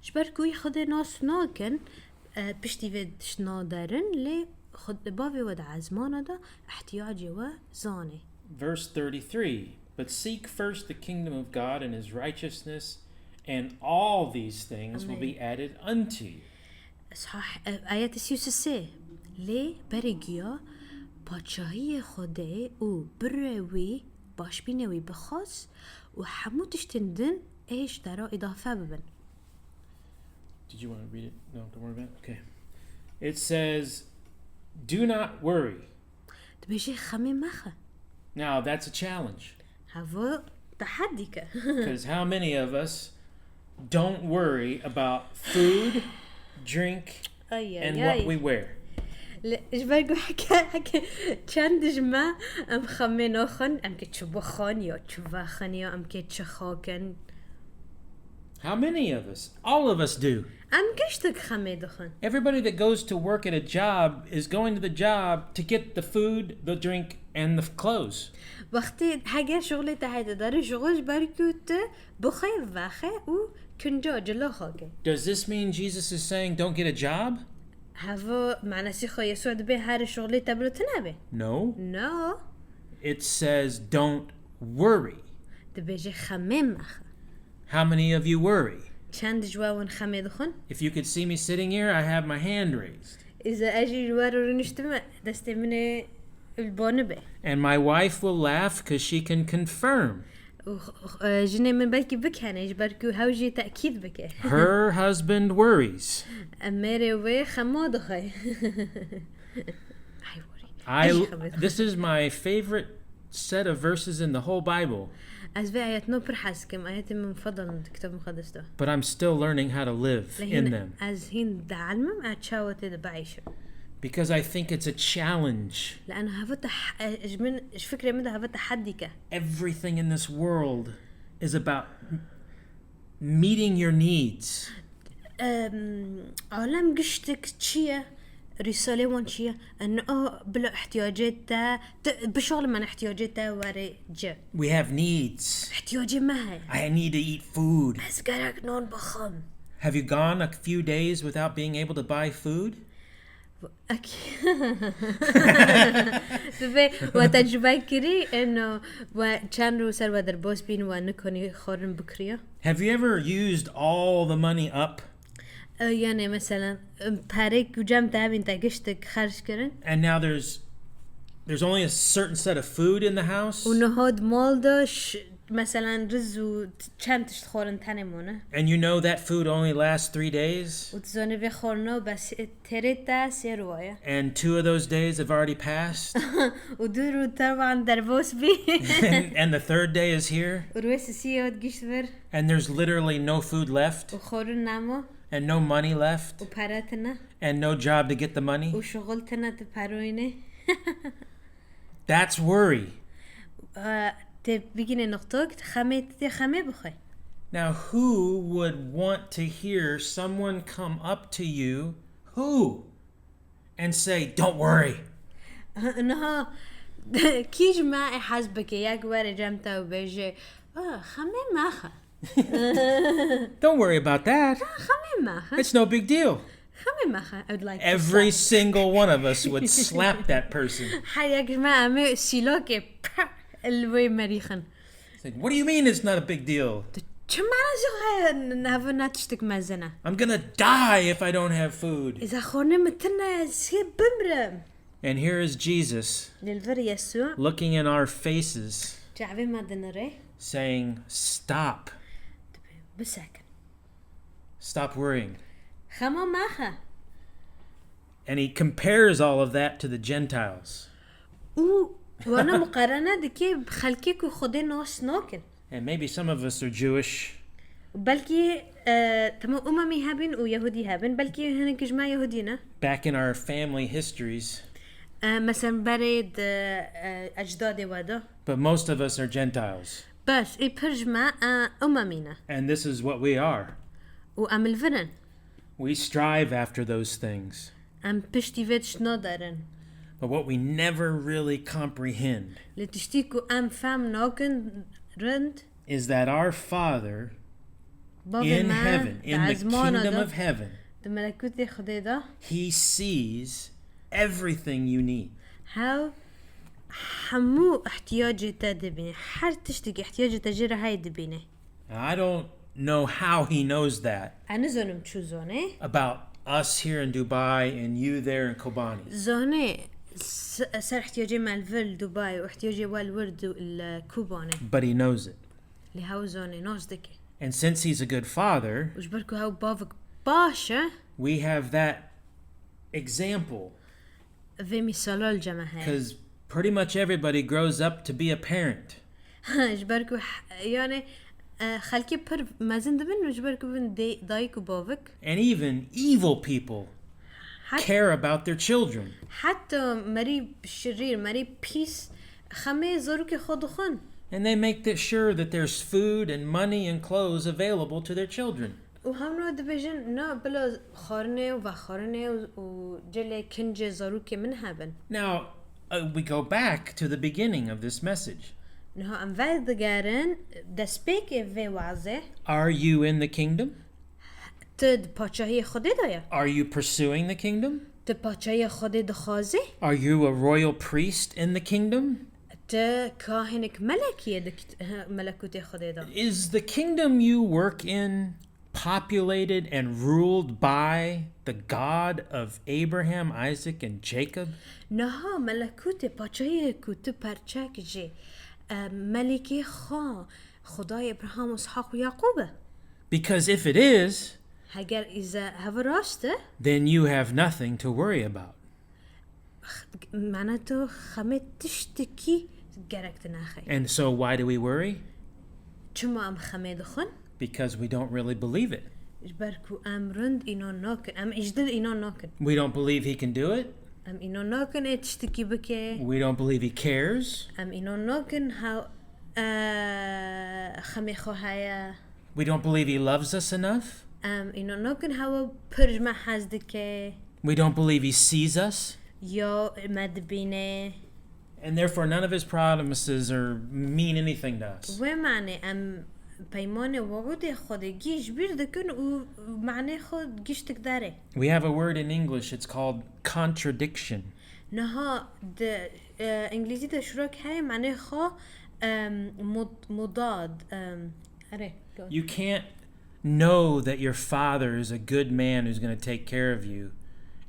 Ji ber ku wî Xwedê nas nakin, e, piştî vê tişt naderin, lê Xwed-, bavê we di ezmana de ihtiyacê we zanê. Verse thirty-three, "But seek first the kingdom of God and his righteousness, and all these things will be added unto you." Sah-, e, ayetê sî û sê. Lê berê giya paçahiyê Xwedê û birê wî, başbînê wî bixwaz û hemû tiştên din ê ji te re îdafe bibin. Did you want to read it? No, don't worry about it. Okay. It says, "Do not worry." Dibêje xemê mexe. Now, that's a challenge. Havo tehedîk e. Because how many of us don't worry about food, drink, Ay, ay, and ay. What we wear? Li-, ji ber ku heke, heke çend ji me em xemê naxin, em kê çi bixwin ya çi vexin ya em kê çi xakin. How many of us? All of us do. Em giştik xemê dixwin. Everybody that goes to work at a job is going to the job to get the food, the drink, and the clothes. Wextê heger şixulê te heye, te dere şixul ji ber ku tu bixwe, vexe û kinca cila xake. Does this mean Jesus is saying, "Don't get a job"? Heva manasî xwe Yesû dibê her şixulê te bilo tune be? No. No. It says, "Don't worry." Dibêje xemê mexe. How many of you worry? Çend ji we win xemê dixwin? If you could see me sitting here, I have my hand raised. Îza ez jî ji we re rûniştime, destê min ê li bo be. And my wife will laugh because she can confirm. Û, û, e, jinê min belkî bikene, ji ber ku hew jî tekîd bike. Her husband worries. Em mêrê wê xema dixwe. I worry. I, Ez jî xema dixwe. This is my favorite set of verses in the whole Bible, Ez vê ayetno pir hez dikim. Ayetê min mufedel in di Kitab Muqeddes de. But I'm still learning how to live Lê in hîn them. Ez hîn dielmim, ez çawa tê de bieyşim. Because I think it's a challenge. Lano heva teh-, e, ji min, ji fikrê min de heva tehedîk e. Everything in this world is about m-, meeting your needs. Em, alem giştik çi ye? Rîsalê wan çi ye? En a bila ihtiyacê te, te, bişuxulî me ihtiyacê te were ci. We have needs. İhtiyacê me heye. I need to eat food. Ez gerek nan bixwim. Have you gone a few days without being able to buy food? Ak-, Tu vê we tecrube kirî, eno we çend roj ser we derbas bîn, we nikonî xwarin bikiriya? Have you ever used all the money up? E, yani mesela, em, perê ku cem te hebîn te giştik xerc kirin. And now there's there's only a certain set of food in the house. Û niha di mal de ş-, mesela riz û t-, çend tişt xwarin tenê mane. And you know that food only lasts three days. Û tu zanî vê xwarina bes, e, terê te sê roj ye. And two of those days have already passed. Û du roj tevan derbas bî. And, and the third day is here. Û rojê sisî ya digişt vir. And there's literally no food left. Û xwarin nema. And no money left. Û pere tine. And no job to get the money. Û şuxul tine tu peroyne. That's worry. E, tê bigîne noqtok, xemê, tê xemê bixwe. Now, who would want to hear someone come up to you, who, and say, "Don't worry"? Niha kî ji me ê hez bike yek were cem te û bêje, "Ah, xemê mexe." Don't worry about that. Xemê mexe. It's no big deal. Xemê mexe. I would like to Every slap. Single one of us would slap that person. Her yek ji me em ê sîlokê pah li wê merîxin. It's like, "What do you mean it's not a big deal?" Tu çi mana jî heye, heve ne tiştik mezin e. "I'm gonna die if I don't have food." Eza xornê min tune, ez ê bimrim. And here is Jesus Li vir Yesû looking in our faces, çavê me dinirê. saying, "Stop. Bisekin. Stop worrying." Xema mexe. And he compares all of that to the Gentiles. Û wana muqarene dike bi xelkê ku Xwedê nas nakin. And maybe some of us are Jewish. Belkî e, tema umemî hebin û Yehudî hebin. Belkî hinek ji me Yehudî ne. Back in our family histories, E, mesela berê di e, ecdadê we de. But most of us are Gentiles. Bes ê pir ji me e, umemî ne. And this is what we are. Û em li vir in. We strive after those things. Em piştî vê tiştna derin. But what we never really comprehend Lê tiştî ku em fem nakin rind is that our Father bavê in me heaven, di in the ezmana kingdom de, of heaven, di melekûtê Xwedê de, he sees everything you need. hew hemû ihtiyacê te dibîne. Her tiştekî ihtiyacê te jê re heye dibîne. Now, I don't know how he knows that Ez nizanim çû zonê. about us here in Dubai and you there in Kobani. Zonê s- ser ihtiyacê me li vir li Dubai û ihtiyacê we li wir du- li Kubanê. But he knows it. Lê hew zonê nas dike. And since he's a good father, Û ji ber ku hew bavik baş e, we have that example vê mîsala li cem me heye. because pretty much everybody grows up to be a parent. Ji ber ku h- yani e, xelkê pir mezin dibin û ji ber ku bin dê- dayik û bavik. And even evil people Hat- care about their children. Heta merî şirîr, merî pîs xemê zarokê xwe dixwin. And they make that sure that there's food and money and clothes available to their children. Û hewna dibêjin, na bila xwarinê û vexwarinê û, û cilê kincê zarokê min hebin. Now, uh, we go back to the beginning of this message. Niha em vedigerin destpêkê vê wazê. Are you in the kingdom? Tu di paçahiyê Xwedê de ye? Are you pursuing the kingdom? Tu paçahiyê Xwedê dixwazî? Are you a royal priest in the kingdom? Tu kahinek melekî ye di kit- he, melekûtê Xwedê de? Is the kingdom you work in populated and ruled by the God of Abraham, Isaac, and Jacob? Niha melekûtê, paçahiyê ku tu perçek jî e, melîkê xwe, Xwedayê Îbrahim, Îshaq û Yaqûb e? Because if it is, Heger îze heve rast e, then you have nothing to worry about. mane tu xemê tiştekî gerek tu naxî. And so, why do we worry? Çima em xemê dixwin? Because we don't really believe it. Ji ber ku em rind înan nakin. Em îjdil înan nakin. We don't believe he can do it. Em înan nakin ê tiştekî bike. We don't believe he cares. Em înan nakin hew e, xemê xwe heye. We don't believe he loves us enough. Em înan nakin hewe pir ji me hez dike. We don't believe he sees us. Ya me dibîne. And therefore, none of his promises are mean anything to us. Wê mane em peymanê we'ûdê Xwedê gî ji bîr dikin û manê xwe giştik derê. We have a word in English, it's called contradiction. Niha di e, Îngilîzî de şirok heye manê xwe em, mud- mudad. Em, erê. You can't know that your father is a good man who's going to take care of you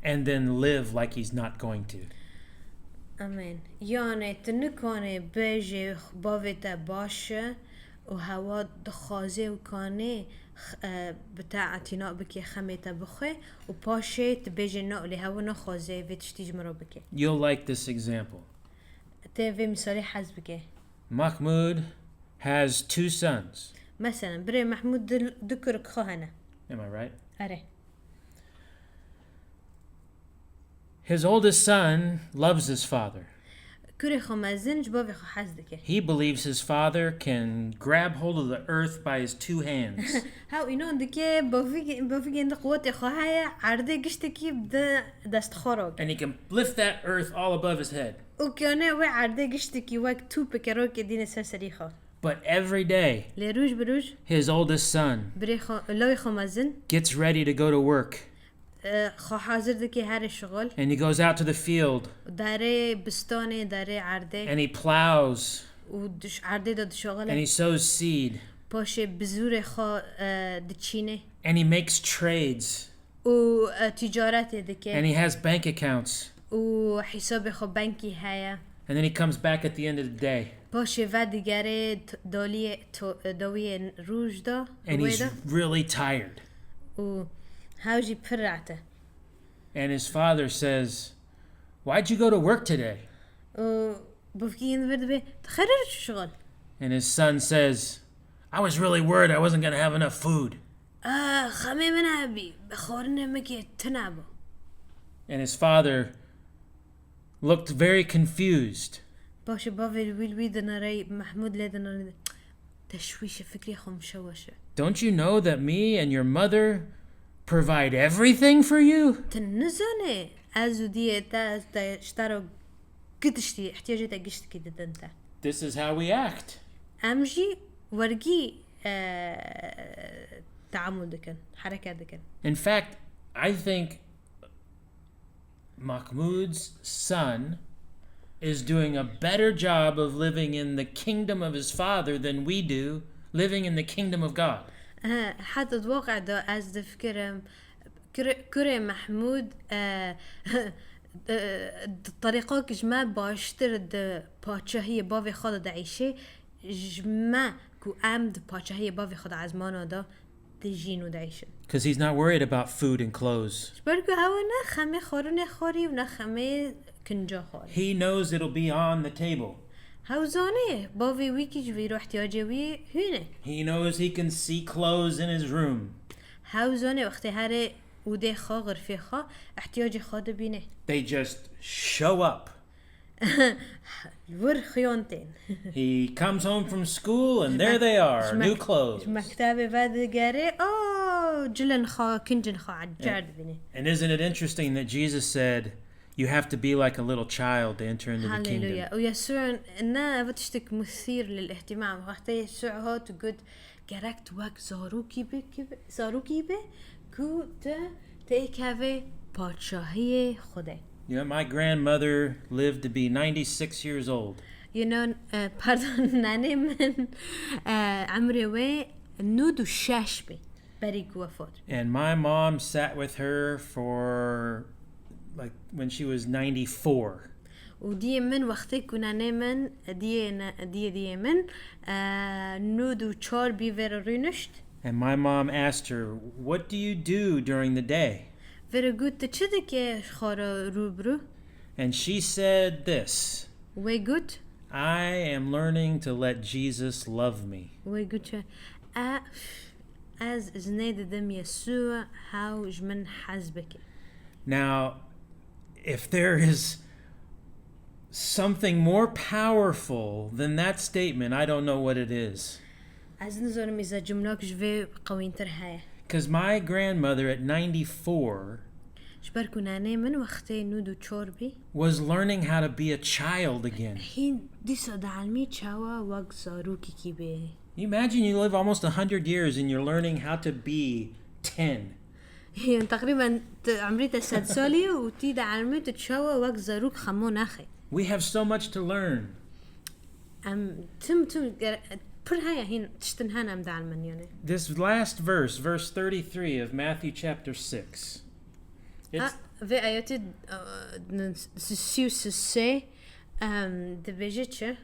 and then live like he's not going to. Amen. Yani tu nikanê bêjê bavê te baş e û hewa dixwazê û kanê x- e, bi te etîna bike xemê te bixwe û paşê tu bêjê na lê hewa naxwazê vê tiştî ji min re bike. You'll like this example. Tê vê misalê hez bike. Mahmoud has two sons. Mesela birê Mehmûd du, du kurik xwe hene. Am I right? Erê. His oldest son loves his father. Kurê xwe mezin ji bavê xwe hez dike. He believes his father can grab hold of the earth by his two hands. Hew înan dike bavî-, bavîgên di quwetê xwe heye, erdê giştekî bi dest xwe re. And he can lift that earth all above his head. Û kane wê erdê giştekî wek tûpeke rokê dîne ser serî xwe. But every day, Lê roj bi roj, his oldest son, birê xwe, lawê xwe mezin, gets ready to go to work. E, xwe hazir dike here şixul. And he goes out to the field. Derê bistanê, derê erdê. And he plows. Û diş erdê de dişixile. And he sows seed. Paşê bizûrê xwe e, diçîne. And he makes trades. Û e, ticaretê dike. And he has bank accounts. Û hîsabê xwe bankî heye. And then he comes back at the end of the day. Paşê vedigere t- daliyê to- dawiyê roj de. And Wê he's de. Really tired. Û hew jî pir rehet e. And his father says, "Why'd you go to work today?" Û bavkî yin vir dibe, "Tu xêr çi şixul?" And his son says, "I was really worried I wasn't going to have enough food." Ah, xemê min hebî, bi xwarinê min kê tune bû. And his father looked very confused. Paşê bavê wî li wî dinarey, Mehmûd lê dinarey. Teşwîşê fikrê xwe mişeweşe. "Don't you know that me and your mother provide everything for you?" Tu nizane ez û diyê te, ez te ji te re giştî, ihtiyacê te giştikî didin te. This is how we act. Em jî wergî e, teamul dikin, hereket dikin. In fact, I think Mahmoud's son is doing a better job of living in the kingdom of his father than we do living in the kingdom of God. He, heta di waqe de ez difikirim, kurê, kurê Mehmûd e, e, di terîqak ji me baştir di paçahiyê bavê xwe de dieyşê, ji me ku em di paçahiyê bavê xwe de ezmana de dijîn û dieyşin. Because he's not worried about food and clothes. Ji ber ku hew ne xemê xwarinê xwarî û ne xemê kinca xwarî. He knows it'll be on the table. Hew zanê bavê wî kî ji vî re ihtiyacê wî hûn e. He knows he can see clothes in his room. Hew zanê wextê here ûdê xwe, xirfê xwe, ihtiyacê xwe dibîne. They just show up. Li wir xuyan tên. He comes home from school and there they are, Ji mek- new clothes. Ji mektebê vedigere, oh, cilên xwe, kincên xwe cer dibîne. And isn't it interesting that Jesus said, "You have to be like a little child to enter into the kingdom"? Haleluya. Û Yesû ne ev tiştek musîr lil ihtimam. Wextê Yesû hat û got, gerek tu wek zarokî bi, ki bi, zarokî bi, ku tu têkevê paçahiyê Xwedê. You know, my grandmother lived to be ninety-six years old. You know, e, pardon, nanê min, e, emrê wê nod û şeş bî. Berî ku wefat. And my mom sat with her for, like, when she was ninety-four. Û diyê min wextê ku nanê min, diyê ne, diyê diyê min, e, nod û çar bî vê re rûnişt. And my mom asked her, "What do you do during the day?" Vê re got, tu çi dike ji xwe re rû bi rû? And she said this, Wê got, "I am learning to let Jesus love me." wê got çi? E, ez iznê didim Yesû hew ji min hez bike. Now, if there is something more powerful than that statement, I don't know what it is. Ez nizanim îza cumlak ji vê qewîntir heye. Because my grandmother at ninety-four Ji ber ku nanê min wextê nod û çar bî, was learning how to be a child again. hîn dîsa dielmî çawa wek zarokekî bê. You imagine you live almost a hundred years and you're learning how to be ten. Yani teqrîben tu emrî te sed salî û tî dielmî tu çawa wek zarok xemo naxê. We have so much to learn. Em tim tim gere-, pir heye hîn tiştin hene em dielmin yani. This last verse, verse thirty-three of Matthew chapter six. It's, Ha, vê ayetê, e, n-, s-, sî û sê, em, dibêje çi?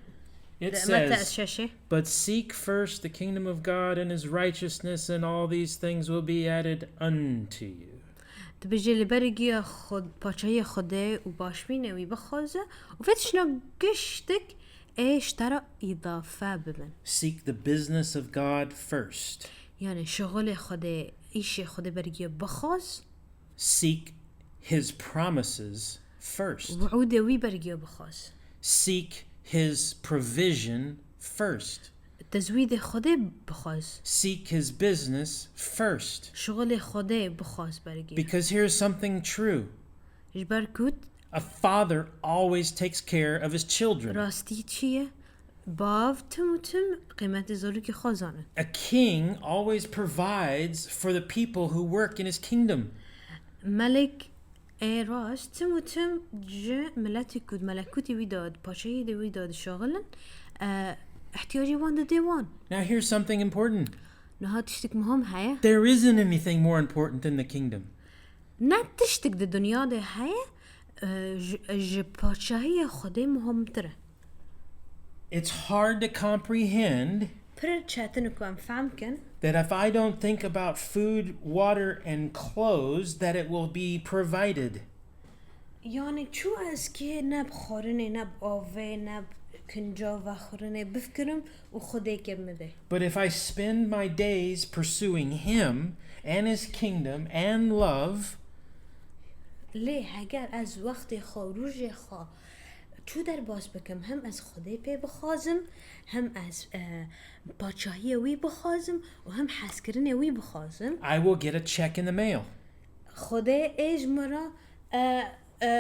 it Di Mete says, şeşê. "But seek first the kingdom of God and his righteousness, and all these things will be added unto you." Dibêje li ber giya xwe, paçahiya Xwedê û başbînê wî bixwaze û vê tiştna giştik ê ji te re îdafe bibin. Seek the business of God first. Yani şixulê Xwedê, îşê Xwedê ber giya bixwaz, Seek his promises first. wiûdê wî ber giya bixwaz. Seek his provision first. Tezwîdê Xwedê bixwaz. Seek his business first. Şixulê Xwedê bixwaz bergê. Because here's something true. Ji ber ku A father always takes care of his children. Rastî çi ye? Bav tim û tim qîmetê zarokê xwe zanin. A king always provides for the people who work in his kingdom. Melek ê rast tim û tim ji miletê ku di melekûtê wî de, di paşahiyê de wî de dişaxilin, e, ihtiyacê wan didê wan. Now, here's something important. Niha tiştek muhim heye. There isn't anything more important than the kingdom. Ne tiştek di dinya de heye, e, ji, ji paşahiya Xwedê muhimtir e. It's hard to comprehend Pir çetin ku em fehm kin. that if I don't think about food, water, and clothes, that it will be provided. Yani çû ez kê ne bi xwarinê, ne bi avê, ne bi kinca vexwarinê bifikirim û Xwedê kê min de. But if I spend my days pursuing him and his kingdom and love, Lê heger ez wextê xwe û rojê xwe çû derbas bikim, hem ez Xwedê pê bixwazim, hem ez, e, paçahiya wî bixwazim û hem hezkirinê wî bixwazim, I will get a check in the mail. Xwedê ê ji min re, e, e,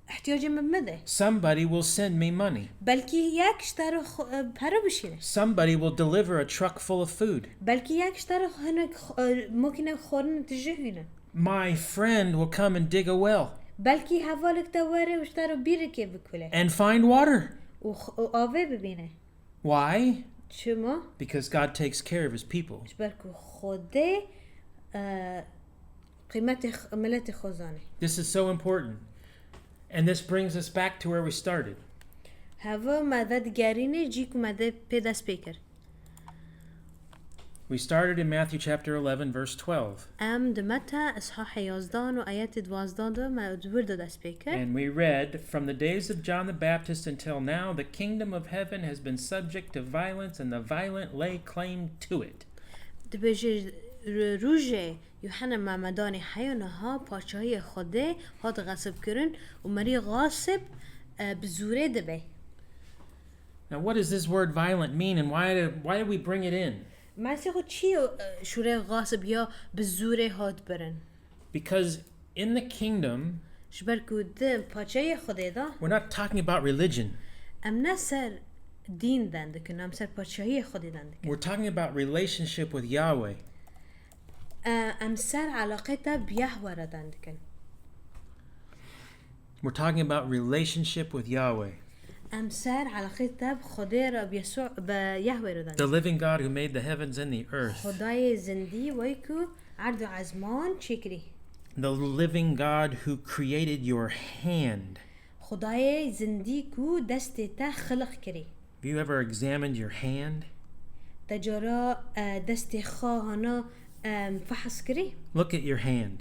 ihtiyacê min bide. Somebody will send me money. Belkî yek ji te re xwe, e, pere bişîne. Somebody will deliver a truck full of food. Belkî yek ji te re hinek xwe, e, makîne xwarin tije hîne. My friend will come and dig a well Belkî hevalek te were û ji te re bîrekê bikule. and find water. Û x-, û avê bibîne. Why? Çima? Because God takes care of his people. Ji ber ku Xwedê, e, qîmetê x-, miletê xwe zanê. This is so important. And this brings us back to where we started. Heva me vedigerîne cî ku me de pê dest pê kir. We started in Matthew chapter eleven, verse twelve. Em di Meta îshahê yazdan û ayetê duwazdan de me di wir de dest pê kir. And we read, "From the days of John the Baptist until now, the kingdom of heaven has been subject to violence, and the violent lay claim to it." Dibêje, ri-, rojê Yuhanna Memedanê heya niha paçahiya Xwedê hat xesibkirin û merî xasib, e, bi zûrê dibe. Now, what does this word violent mean, and why do, why do we bring it in? Mesî xwe çi, e, şûrê xasib ya bi zûrê hat birin? Because in the kingdom, Ji ber ku di paçahiya Xwedê de we're not talking about religion. Em ne ser dîn den dikin, em ser paçahiya Xwedê den dikin. We're talking about relationship with Yahweh. E, em ser eleqê te bi Yahwe re den dikin. We're talking about relationship with Yahweh, Em ser eleqê te bi Xwedê re, bi Yesû, bi Yahwe re den the dikin. Living God who made the heavens and the earth, Xwedayê zindî wey ku erd û ezman çêkirî. The living God who created your hand. Xwedayê zindî ku destê te xiliq kirî. Have you ever examined your hand? Te cara, e, destê xwe hana, em, fehs kirî? Look at your hand.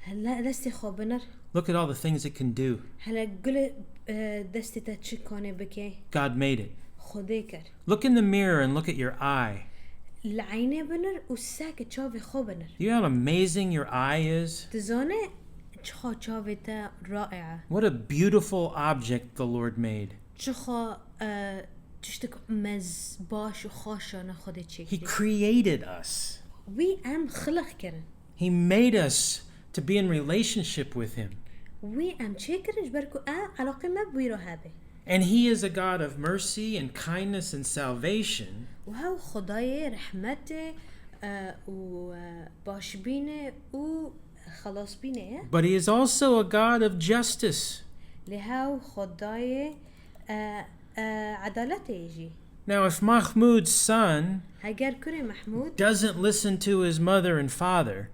Hele destê xwe binir. Look at all the things it can do. Hele gule, e, destê te çi kanê bike? God made it. Xwedê kir. Look in the mirror and look at your eye. Li eynê binir û seke çavê xwe binir. You know how amazing your eye is? Dizane çixa çavê te rae. What a beautiful object the Lord made. Çixa, e, tiştek mez baş û xaşane Xwedê He çêkirî. Created us. Wî em xiliq kirin. He made us to be in relationship with Him. Wî em çêkirin ji ber ku e eleqê me bi wî re hebe. And He is a God of mercy and kindness and salvation. Û hew Xwedayê rehmetê, e, û, e, başbînê û xelasbînê ye. But He is also a God of justice. Lê hew Xwedayê, e, e, edaletê ye jî. Now, if Mahmoud's son Heger kurê Mehmûd doesn't listen to his mother and father,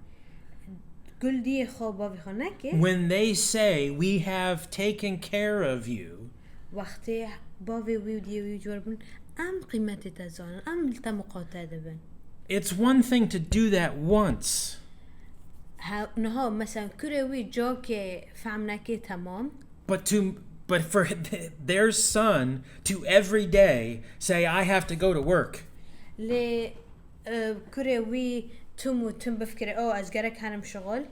guldiyê xwe bavê xwe neke, when they say, "We have taken care of you," wextê bavê wî û diyê wî cor bin, em qîmetê te zanin, em li te muqate dibin. It's one thing to do that once, Ha, niha mesela kurê wî cokê fehm neke, temam. but to but for th- their son to every day say, "I have to go to work." Lê, e, kurê wî tim û tim bifikire, "O, ez gerek herim şixul."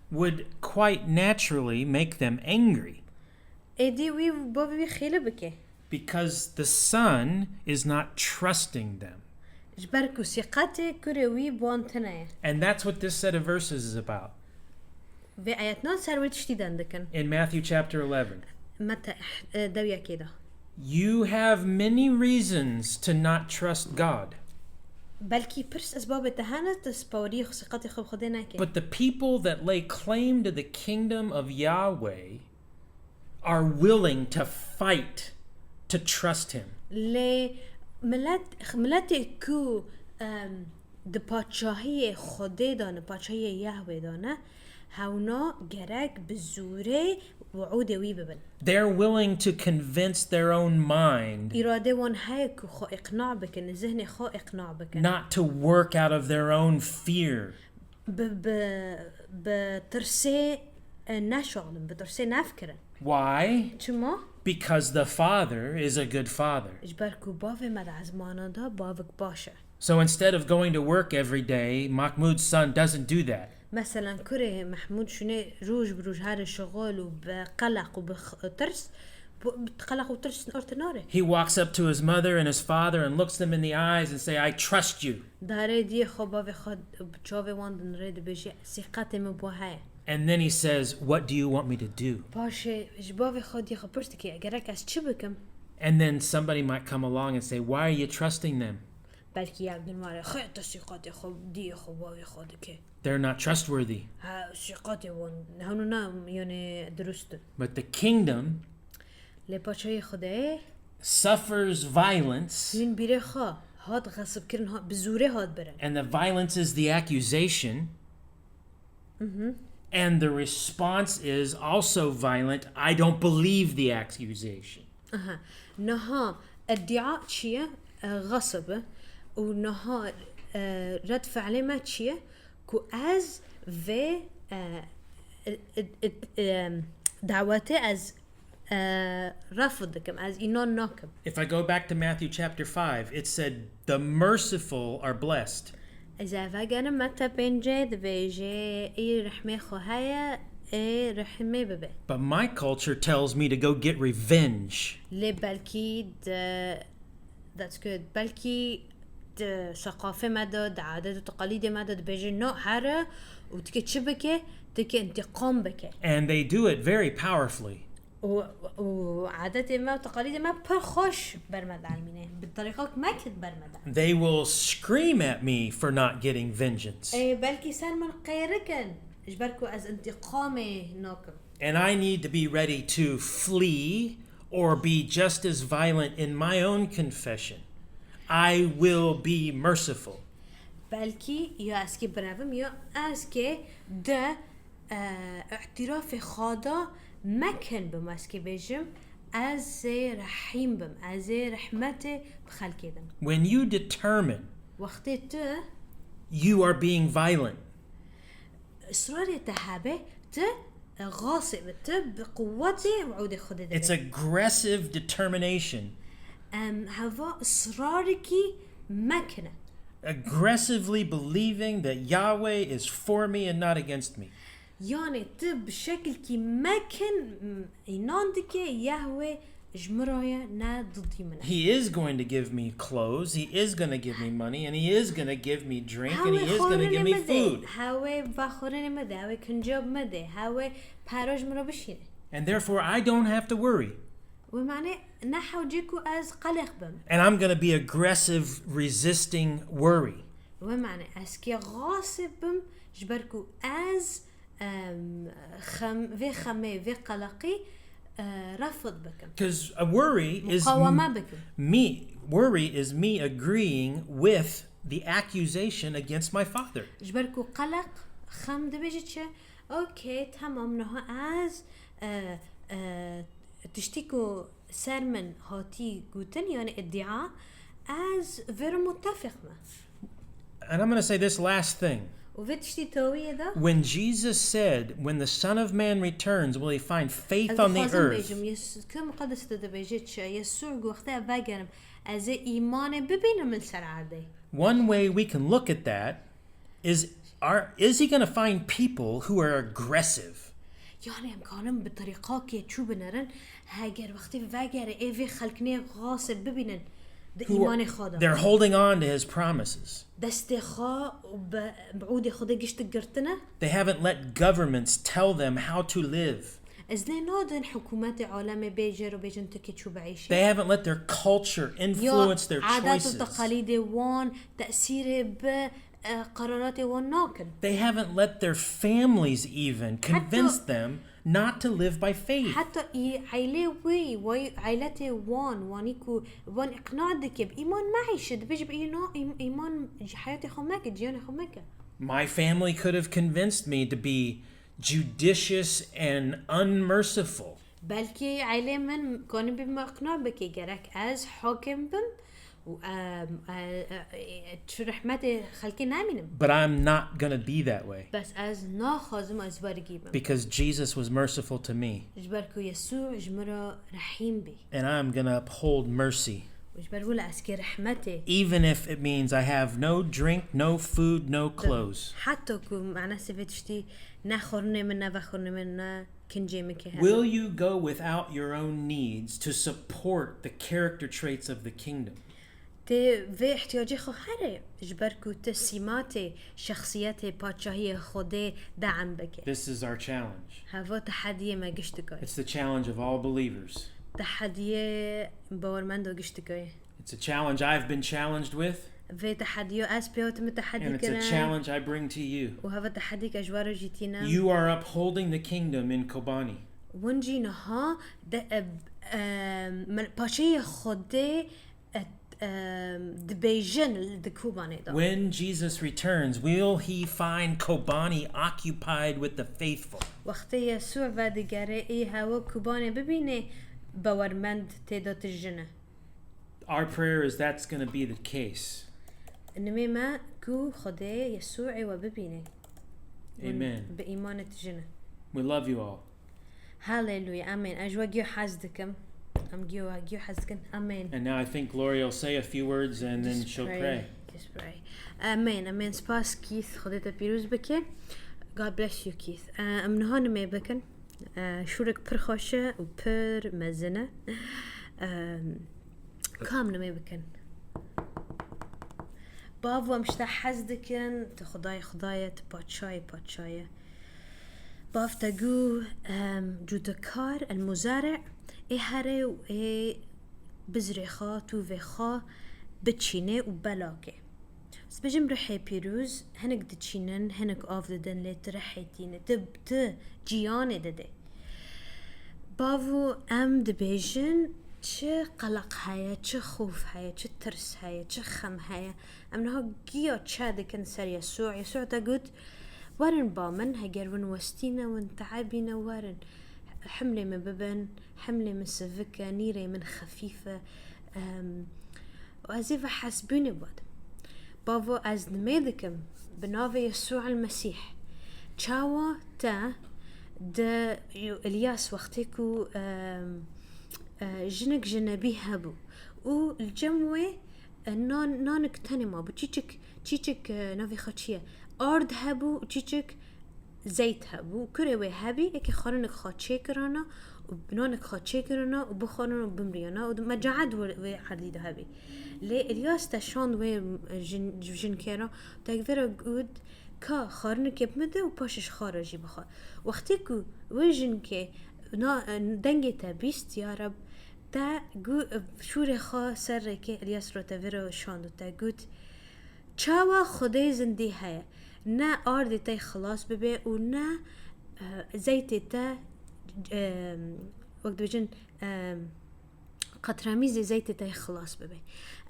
Would quite naturally make them angry. Êdî wî bavê wî xêle bike. Because the son is not trusting them. Ji ber ku sîqetê kurê wî bi wan tune ye. And that's what this set of verses is about. Vê ayetnan ser wê tiştî den dikin. In Matthew chapter eleven, Mete e, dewyekê de. You have many reasons to not trust God. Belkî pirs esbabê te hene, tu spariyê xwe, sîqetê xwe bi Xwedê neke. But the people that lay claim to the kingdom of Yahweh are willing to fight to trust him. Lê milet, miletê ku em, di paçahiyê Xwedê de ne, paçahiyê Yahweh de ne, hewna gerek bi zûrê wiûdê wî bibin. They're willing to convince their own mind Îrade wan heye ku xwe îqna bikin, zihnê xwe îqna bikin. not to work out of their own fear. Bi, bi, bi tirsê e, neşalin, bi tirsê nefkirin. Why? Çima? Because the Father is a good Father. Ji ber ku bavê me di ezmana de bavik baş e. So instead of going to work every day, Mahmoud's son doesn't do that. Meselen kurê Mehmûd şûnê roj bi roj here şixul û bi qeleq û bi x- tirs, bi qeleq û tirs orte nare. He walks up to his mother and his father and looks them in the eyes and say, "I trust you." Darê diyê xwe bavê xwe bi çavê wan dinirê dibêje, sîqetê min bo heye. And then he says, "What do you want me to do?" Paşê ji bavê xwe diyê xwe pirs dike, gerek ez çi bikim? And then somebody might come along and say, "Why are you trusting them? Belkî yek din were, xê tu sîqetê xwe diyê xwe bavê xwe dike. They're not trustworthy." Ha, sîqetê wan hewno ne, yani dirust in. But the kingdom Lê paçayê Xwedê suffers violence, hîn bîrê xwe hat xesibkirin, ha- bi zûrê hat birin. and the violence is the accusation. And the response is also violent. "I don't believe the accusation." Aha. Niha iddia çi ye? E, xesib e. Û niha e, red fiilê me çi ye? Ku ez vê e, e, e, e, em, dawetê ez e, refd dikim, ez înan nakim. If I go back to Matthew chapter five, it said, "The merciful are blessed." Ez eve gerim Mete pêncê dibêje, ê rehmê xwe heye, ê rehmê bibe. But my culture tells me to go get revenge. Lê belkî di, that's good, belkî di seqafê me de, di adet û teqalîdê me de dibêje, no, here û tu kê çi bike, tu kê întîqam bike. And they do it very powerfully. û, û adetê me û teqalîdê me pir xweş ber me delimîne. Bi terîqak me kit ber me de. They will scream at me for not getting vengeance. Ê, belkî ser min qêrikin, ji ber ku ez întîqamê nakim. And I need to be ready to flee or be just as violent in my own confession. I will be merciful. Belkî ya ez kê birevim ya ez kê di, e, îtirafê xwe de mekin bim, ez kê bêjim, ez ê rehîm bim, ez ê rehmetê bi xelkê dim. When you determine Wextê tu you are being violent, israrê te hebe, tu, e, xasê bi, tu bi quwetê wiûdê Xwedê it's dibê. Aggressive determination. Em heva israrekî mekine. Aggressively believing that Yahweh is for me and not against me. Yani tu bi şekilkî mekin, m, înan dike Yahweh ji min re ye, ne didî min e. He is going to give me clothes, he is going to give me money, and he is going to give me drink, and he is going to give me food. Hewê vexwarinê me de, hewê kincab me de, hewê para ji min re bişîne. And therefore, I don't have to worry. Wê mane ne hewce ku ez qeleq bim. And I'm going to be aggressive, resisting worry. Wê mane ez kê xasê bim, ji ber ku ez, em, xem, vê xemê, vê qeleqî, e, refd bikim. Because a worry is Muqawama bikim. me. Worry is me agreeing with the accusation against my father. Ji ber ku qeleq xem dibêje çi? Okey, tamam, niha ez, e, e, tiştî ku ser min hatî gotin, yani îdia, ez vê re mutefîq me. And I'm going to say this last thing. Û vê tiştî tawiyê de, When Jesus said, "When the Son of Man returns, will he find faith ez on the dixwazim earth?" bêjim, Yesû, Kitêba Muqedes de dibêje çi? Yesû ku wextê ez vegerim, ez ê îmanê bibînim li ser erdê. One way we can look at that is, are, is he going to find people who are aggressive? Yani em kanin bi terîqakê çû binerin, heger wextê vegere ê vê xelkinê xasê bibînin di Who are- îmanê xwe de. They're holding on to his promises. Destê xwe bi, bi ûdê xwe de gişt girtine. They haven't let governments tell them how to live. Ez lê nadin hikûmetê alemê bêjêr û bêjin tu kê çû bieyşî. They haven't let their culture Ya influence their adet û choices. teqalîdê wan tesîrê bi e, qeraratê wan nakin. They haven't let their families even convince them not to live by faith. Heta î eylê wî, wî eyletê wan, wanî ku wan îqna dike, bi îman meîşe, dibêje bi îna-, îm-, îman ji heyatê xwe meke, jiyanê xwe meke. My family could have convinced me to be judicious and unmerciful. Belkî eylê min kanî bi me îqna bike, gerek ez hakim bim û, em, e, e, e, çi rehmetê xelkê nemînim. But I'm not going to be that way Bes ez naxwazim ez wergî bim. because Jesus was merciful to me. Ji ber ku Yesû ji min re rehîm bî. And I'm going to uphold mercy, Û ji ber wila ez kê rehmetê. even if it means I have no drink, no food, no clothes. Heta ku mane sê vê tiştî ne xurunê min, ne vexurunê min, ne kincê min kê hebe. Will you go without your own needs to support the character traits of the kingdom? Tê vê ihtiyacê xwe here ji ber ku tu sîmatê şexsiyetê paçahiyê Xwedê deam bike. This is our challenge. Heva tehediyê me giş dikay. It's the challenge of all believers. Tehediyê bawermendo giş dikay. It's a challenge I've been challenged with, Vê tehediyo ez pê hatime tehedî and it's a kirin. Challenge I bring to you. Û heva tehedî ke ji we re jî tîne. You are upholding the kingdom in Kobani. Win jî niha de, e, e, me-, paçeyê Xwedê, e, e, dibêjin di Kobanê de. When Jesus returns, will he find Kobani occupied with the faithful? Wextê Yesû vedigere, ê hewa Kobanê bibîne, bawermend tê de tijine. Our prayer is that's going to be the case. Nimê me ku Xwedê Yesû ê we bibîne. Amen. Bi îmanê tijine. We love you all. Haleluya. Amen. Ez ji we giyo hez dikim. Em giyo, giyo hez dikin. Amen. And now I think Gloria will say a few words and then Just she'll pray. Pray. Just pray. Amen. Amen. Spas Keith. Xwedê te pîroz bike. God bless you, Keith. Eh, em niha nimê bikin. Eh, şûrek pir xweş e û pir mezin e. Em, ka em nimê bikin. Bavo, em ji te hez dikin. Tu Xwedayê Xwedayê, tu Paçayê Paçayê. Bav te got, em, cûdikar, el muzare, ê here û ê bizrê xwe, tûvê xwe biçînê û belakê. Ez dibêjim rihê pîroz, hinek diçînin, hinek av didin, lê tu rihê tîne, tu, tu ciyanê didê. Bavo, em dibêjin, çi qeleq heye, çi xof heye, çi tirs heye, çi xem heye, em niha giya çe dikin ser Yesû. Yesû te got, werin ba min, heger win westî ne, win teebî ne, werin. Himlê min bibin, himlê min sivik e, nîrê min xefîf e. Em, û ez ê vehesbûnê bidim. Bavo, ez nimê dikim, bi navê Yesû el Mesîh. Çawa te di Îlyas wextê ku, em, e, jinik ji nebî hebû û li cem wê, e, nan, nanik tenê mabû. Çîçik, çîçik, e, navê xwe çi ye? Ard hebû û çîçik zeyt hebû. Kurê wê hebî, yekê xwarinik xwe çêkirana û nanik xwe çêkirana û bixwarin û bimriyana û mecaet wê, wê erdî de hebî. Lê Îlyas te şand wê jin, jinkê re, te vê re got, ka xwarinikê bimide û paşê ji xwe re jî bixwe. Wextê ku wê jinkê na, dengê te bîst, ya Reb, te gu-, şûrê xwe ser rêkê Îlyas re te vê re şand û te got, çawa Xwedê zindî heye, ne ardê te xilas bibe û ne, e, zeytê te, e, wek dibêjin, e, qetramîzê zeytê te xilas bibe.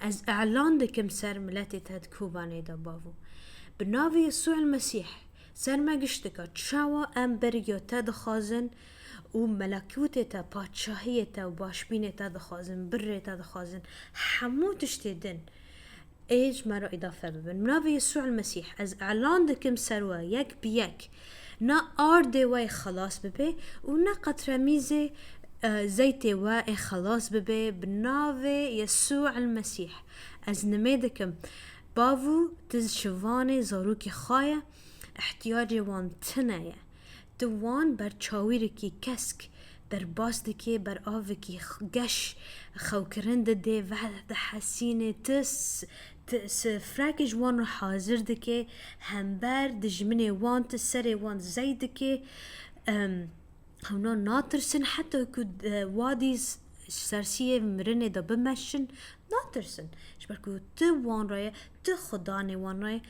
Ez îlan dikim ser miletê te di Kobanê de, bavo. Bi navê Yesû el Mesîh, ser me giş dike, çawa em beriya te dixwazin û melekûtê te, paçahiyê te û başbînê te dixwazin, birrê te dixwazin, hemû tiştê din ê ji me re îdafe bibin. Bi navê Yesû el Mesîh, ez îlan dikim ser we yek bi yek, ne ardê we ê xelas bibe û ne qetremîzê, e, zeytê we ê xelas bibe, bi navê Yesû el Mesîh. Ez nimê dikim. Bavo, tu ji şivanê zarokê xwe ye, ihtiyacê wan tune ye. Tu wan ber çawîrekî kesk derbas dikê, ber avekî geş xewkirin didê, ve dihesînê, tu firekê ji wan re hazir dikê, hember dijminê wan, tu serê wan zey dikê. Hewna natirsin, heta ku wadî sersiyê mirinê de bimeşin, natirsin. Ji ber ku tu wan re ye, tu xudanê wan re ye.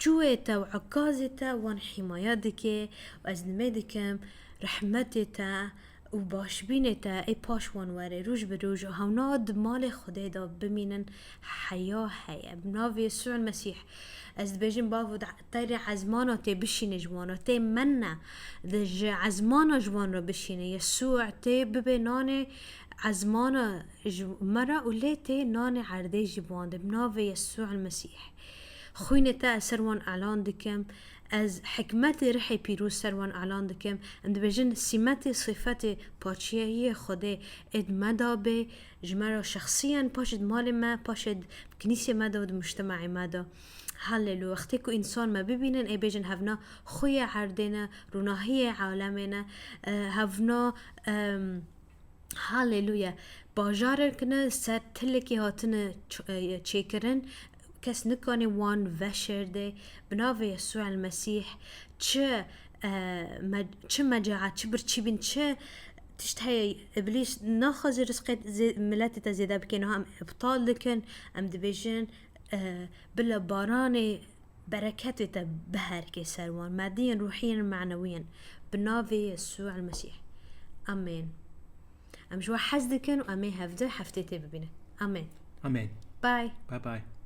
Çûyê te û ekazê te wan hîmaya dike û ez nimê dikim rehmetê te û başbînê te ê paş wan were roj bi roj û hewna di malê Xwedê de bimînin. Heya heye bi navê Yesû Mesîh. Ez dibêjim, Bavo, teyrê ezmana tê bişîne ji wan re, tê menne de ji ezmana ji wan re bişîne. Yesû tê bibe nanê ezmana ji me re û lê tê nanê erdê jî bi wan de. Bi navê Yesû Mesîh. Xwînê te ez ser wan elan dikim. Ez hikmetê rihê pîroz ser wan elan dikim. Em dibêjin sîmetê, sifetê, paçiyayiyê Xwedê ê di me de bê. Ji me re şexsiyen, paşê di malê me, paşê di kinîsê me de û di mujtemaê me de. Haleluya. Wextê ku însan me bibînin, ê bêjin hevna xwîyê erdê ne, rûnahiyê alemê ne, e, hevna, em, Haleluya. Bajarek ne ser tilekê hatine ç-, e, çêkirin. Kes nikane wan veşêrde. Bi navê Yesû el Mesîh. Çi, e, me-, çi mecaet, çi birçîbîn, çi tişt heye, Îblîs naxwaze rizqê zê-, miletê te zêde bike, niha em îbtal dikin. Em dibêjin, e, bila baranê bereketê te biherike ser wan, madiyên, ruhiyên, manewiyên. Bi navê Yesû el Mesîh. Amên. Em ji we hez dikin û em ê hevdu heftê tê bibînin. Amên. Amên. Bye. Bye bye.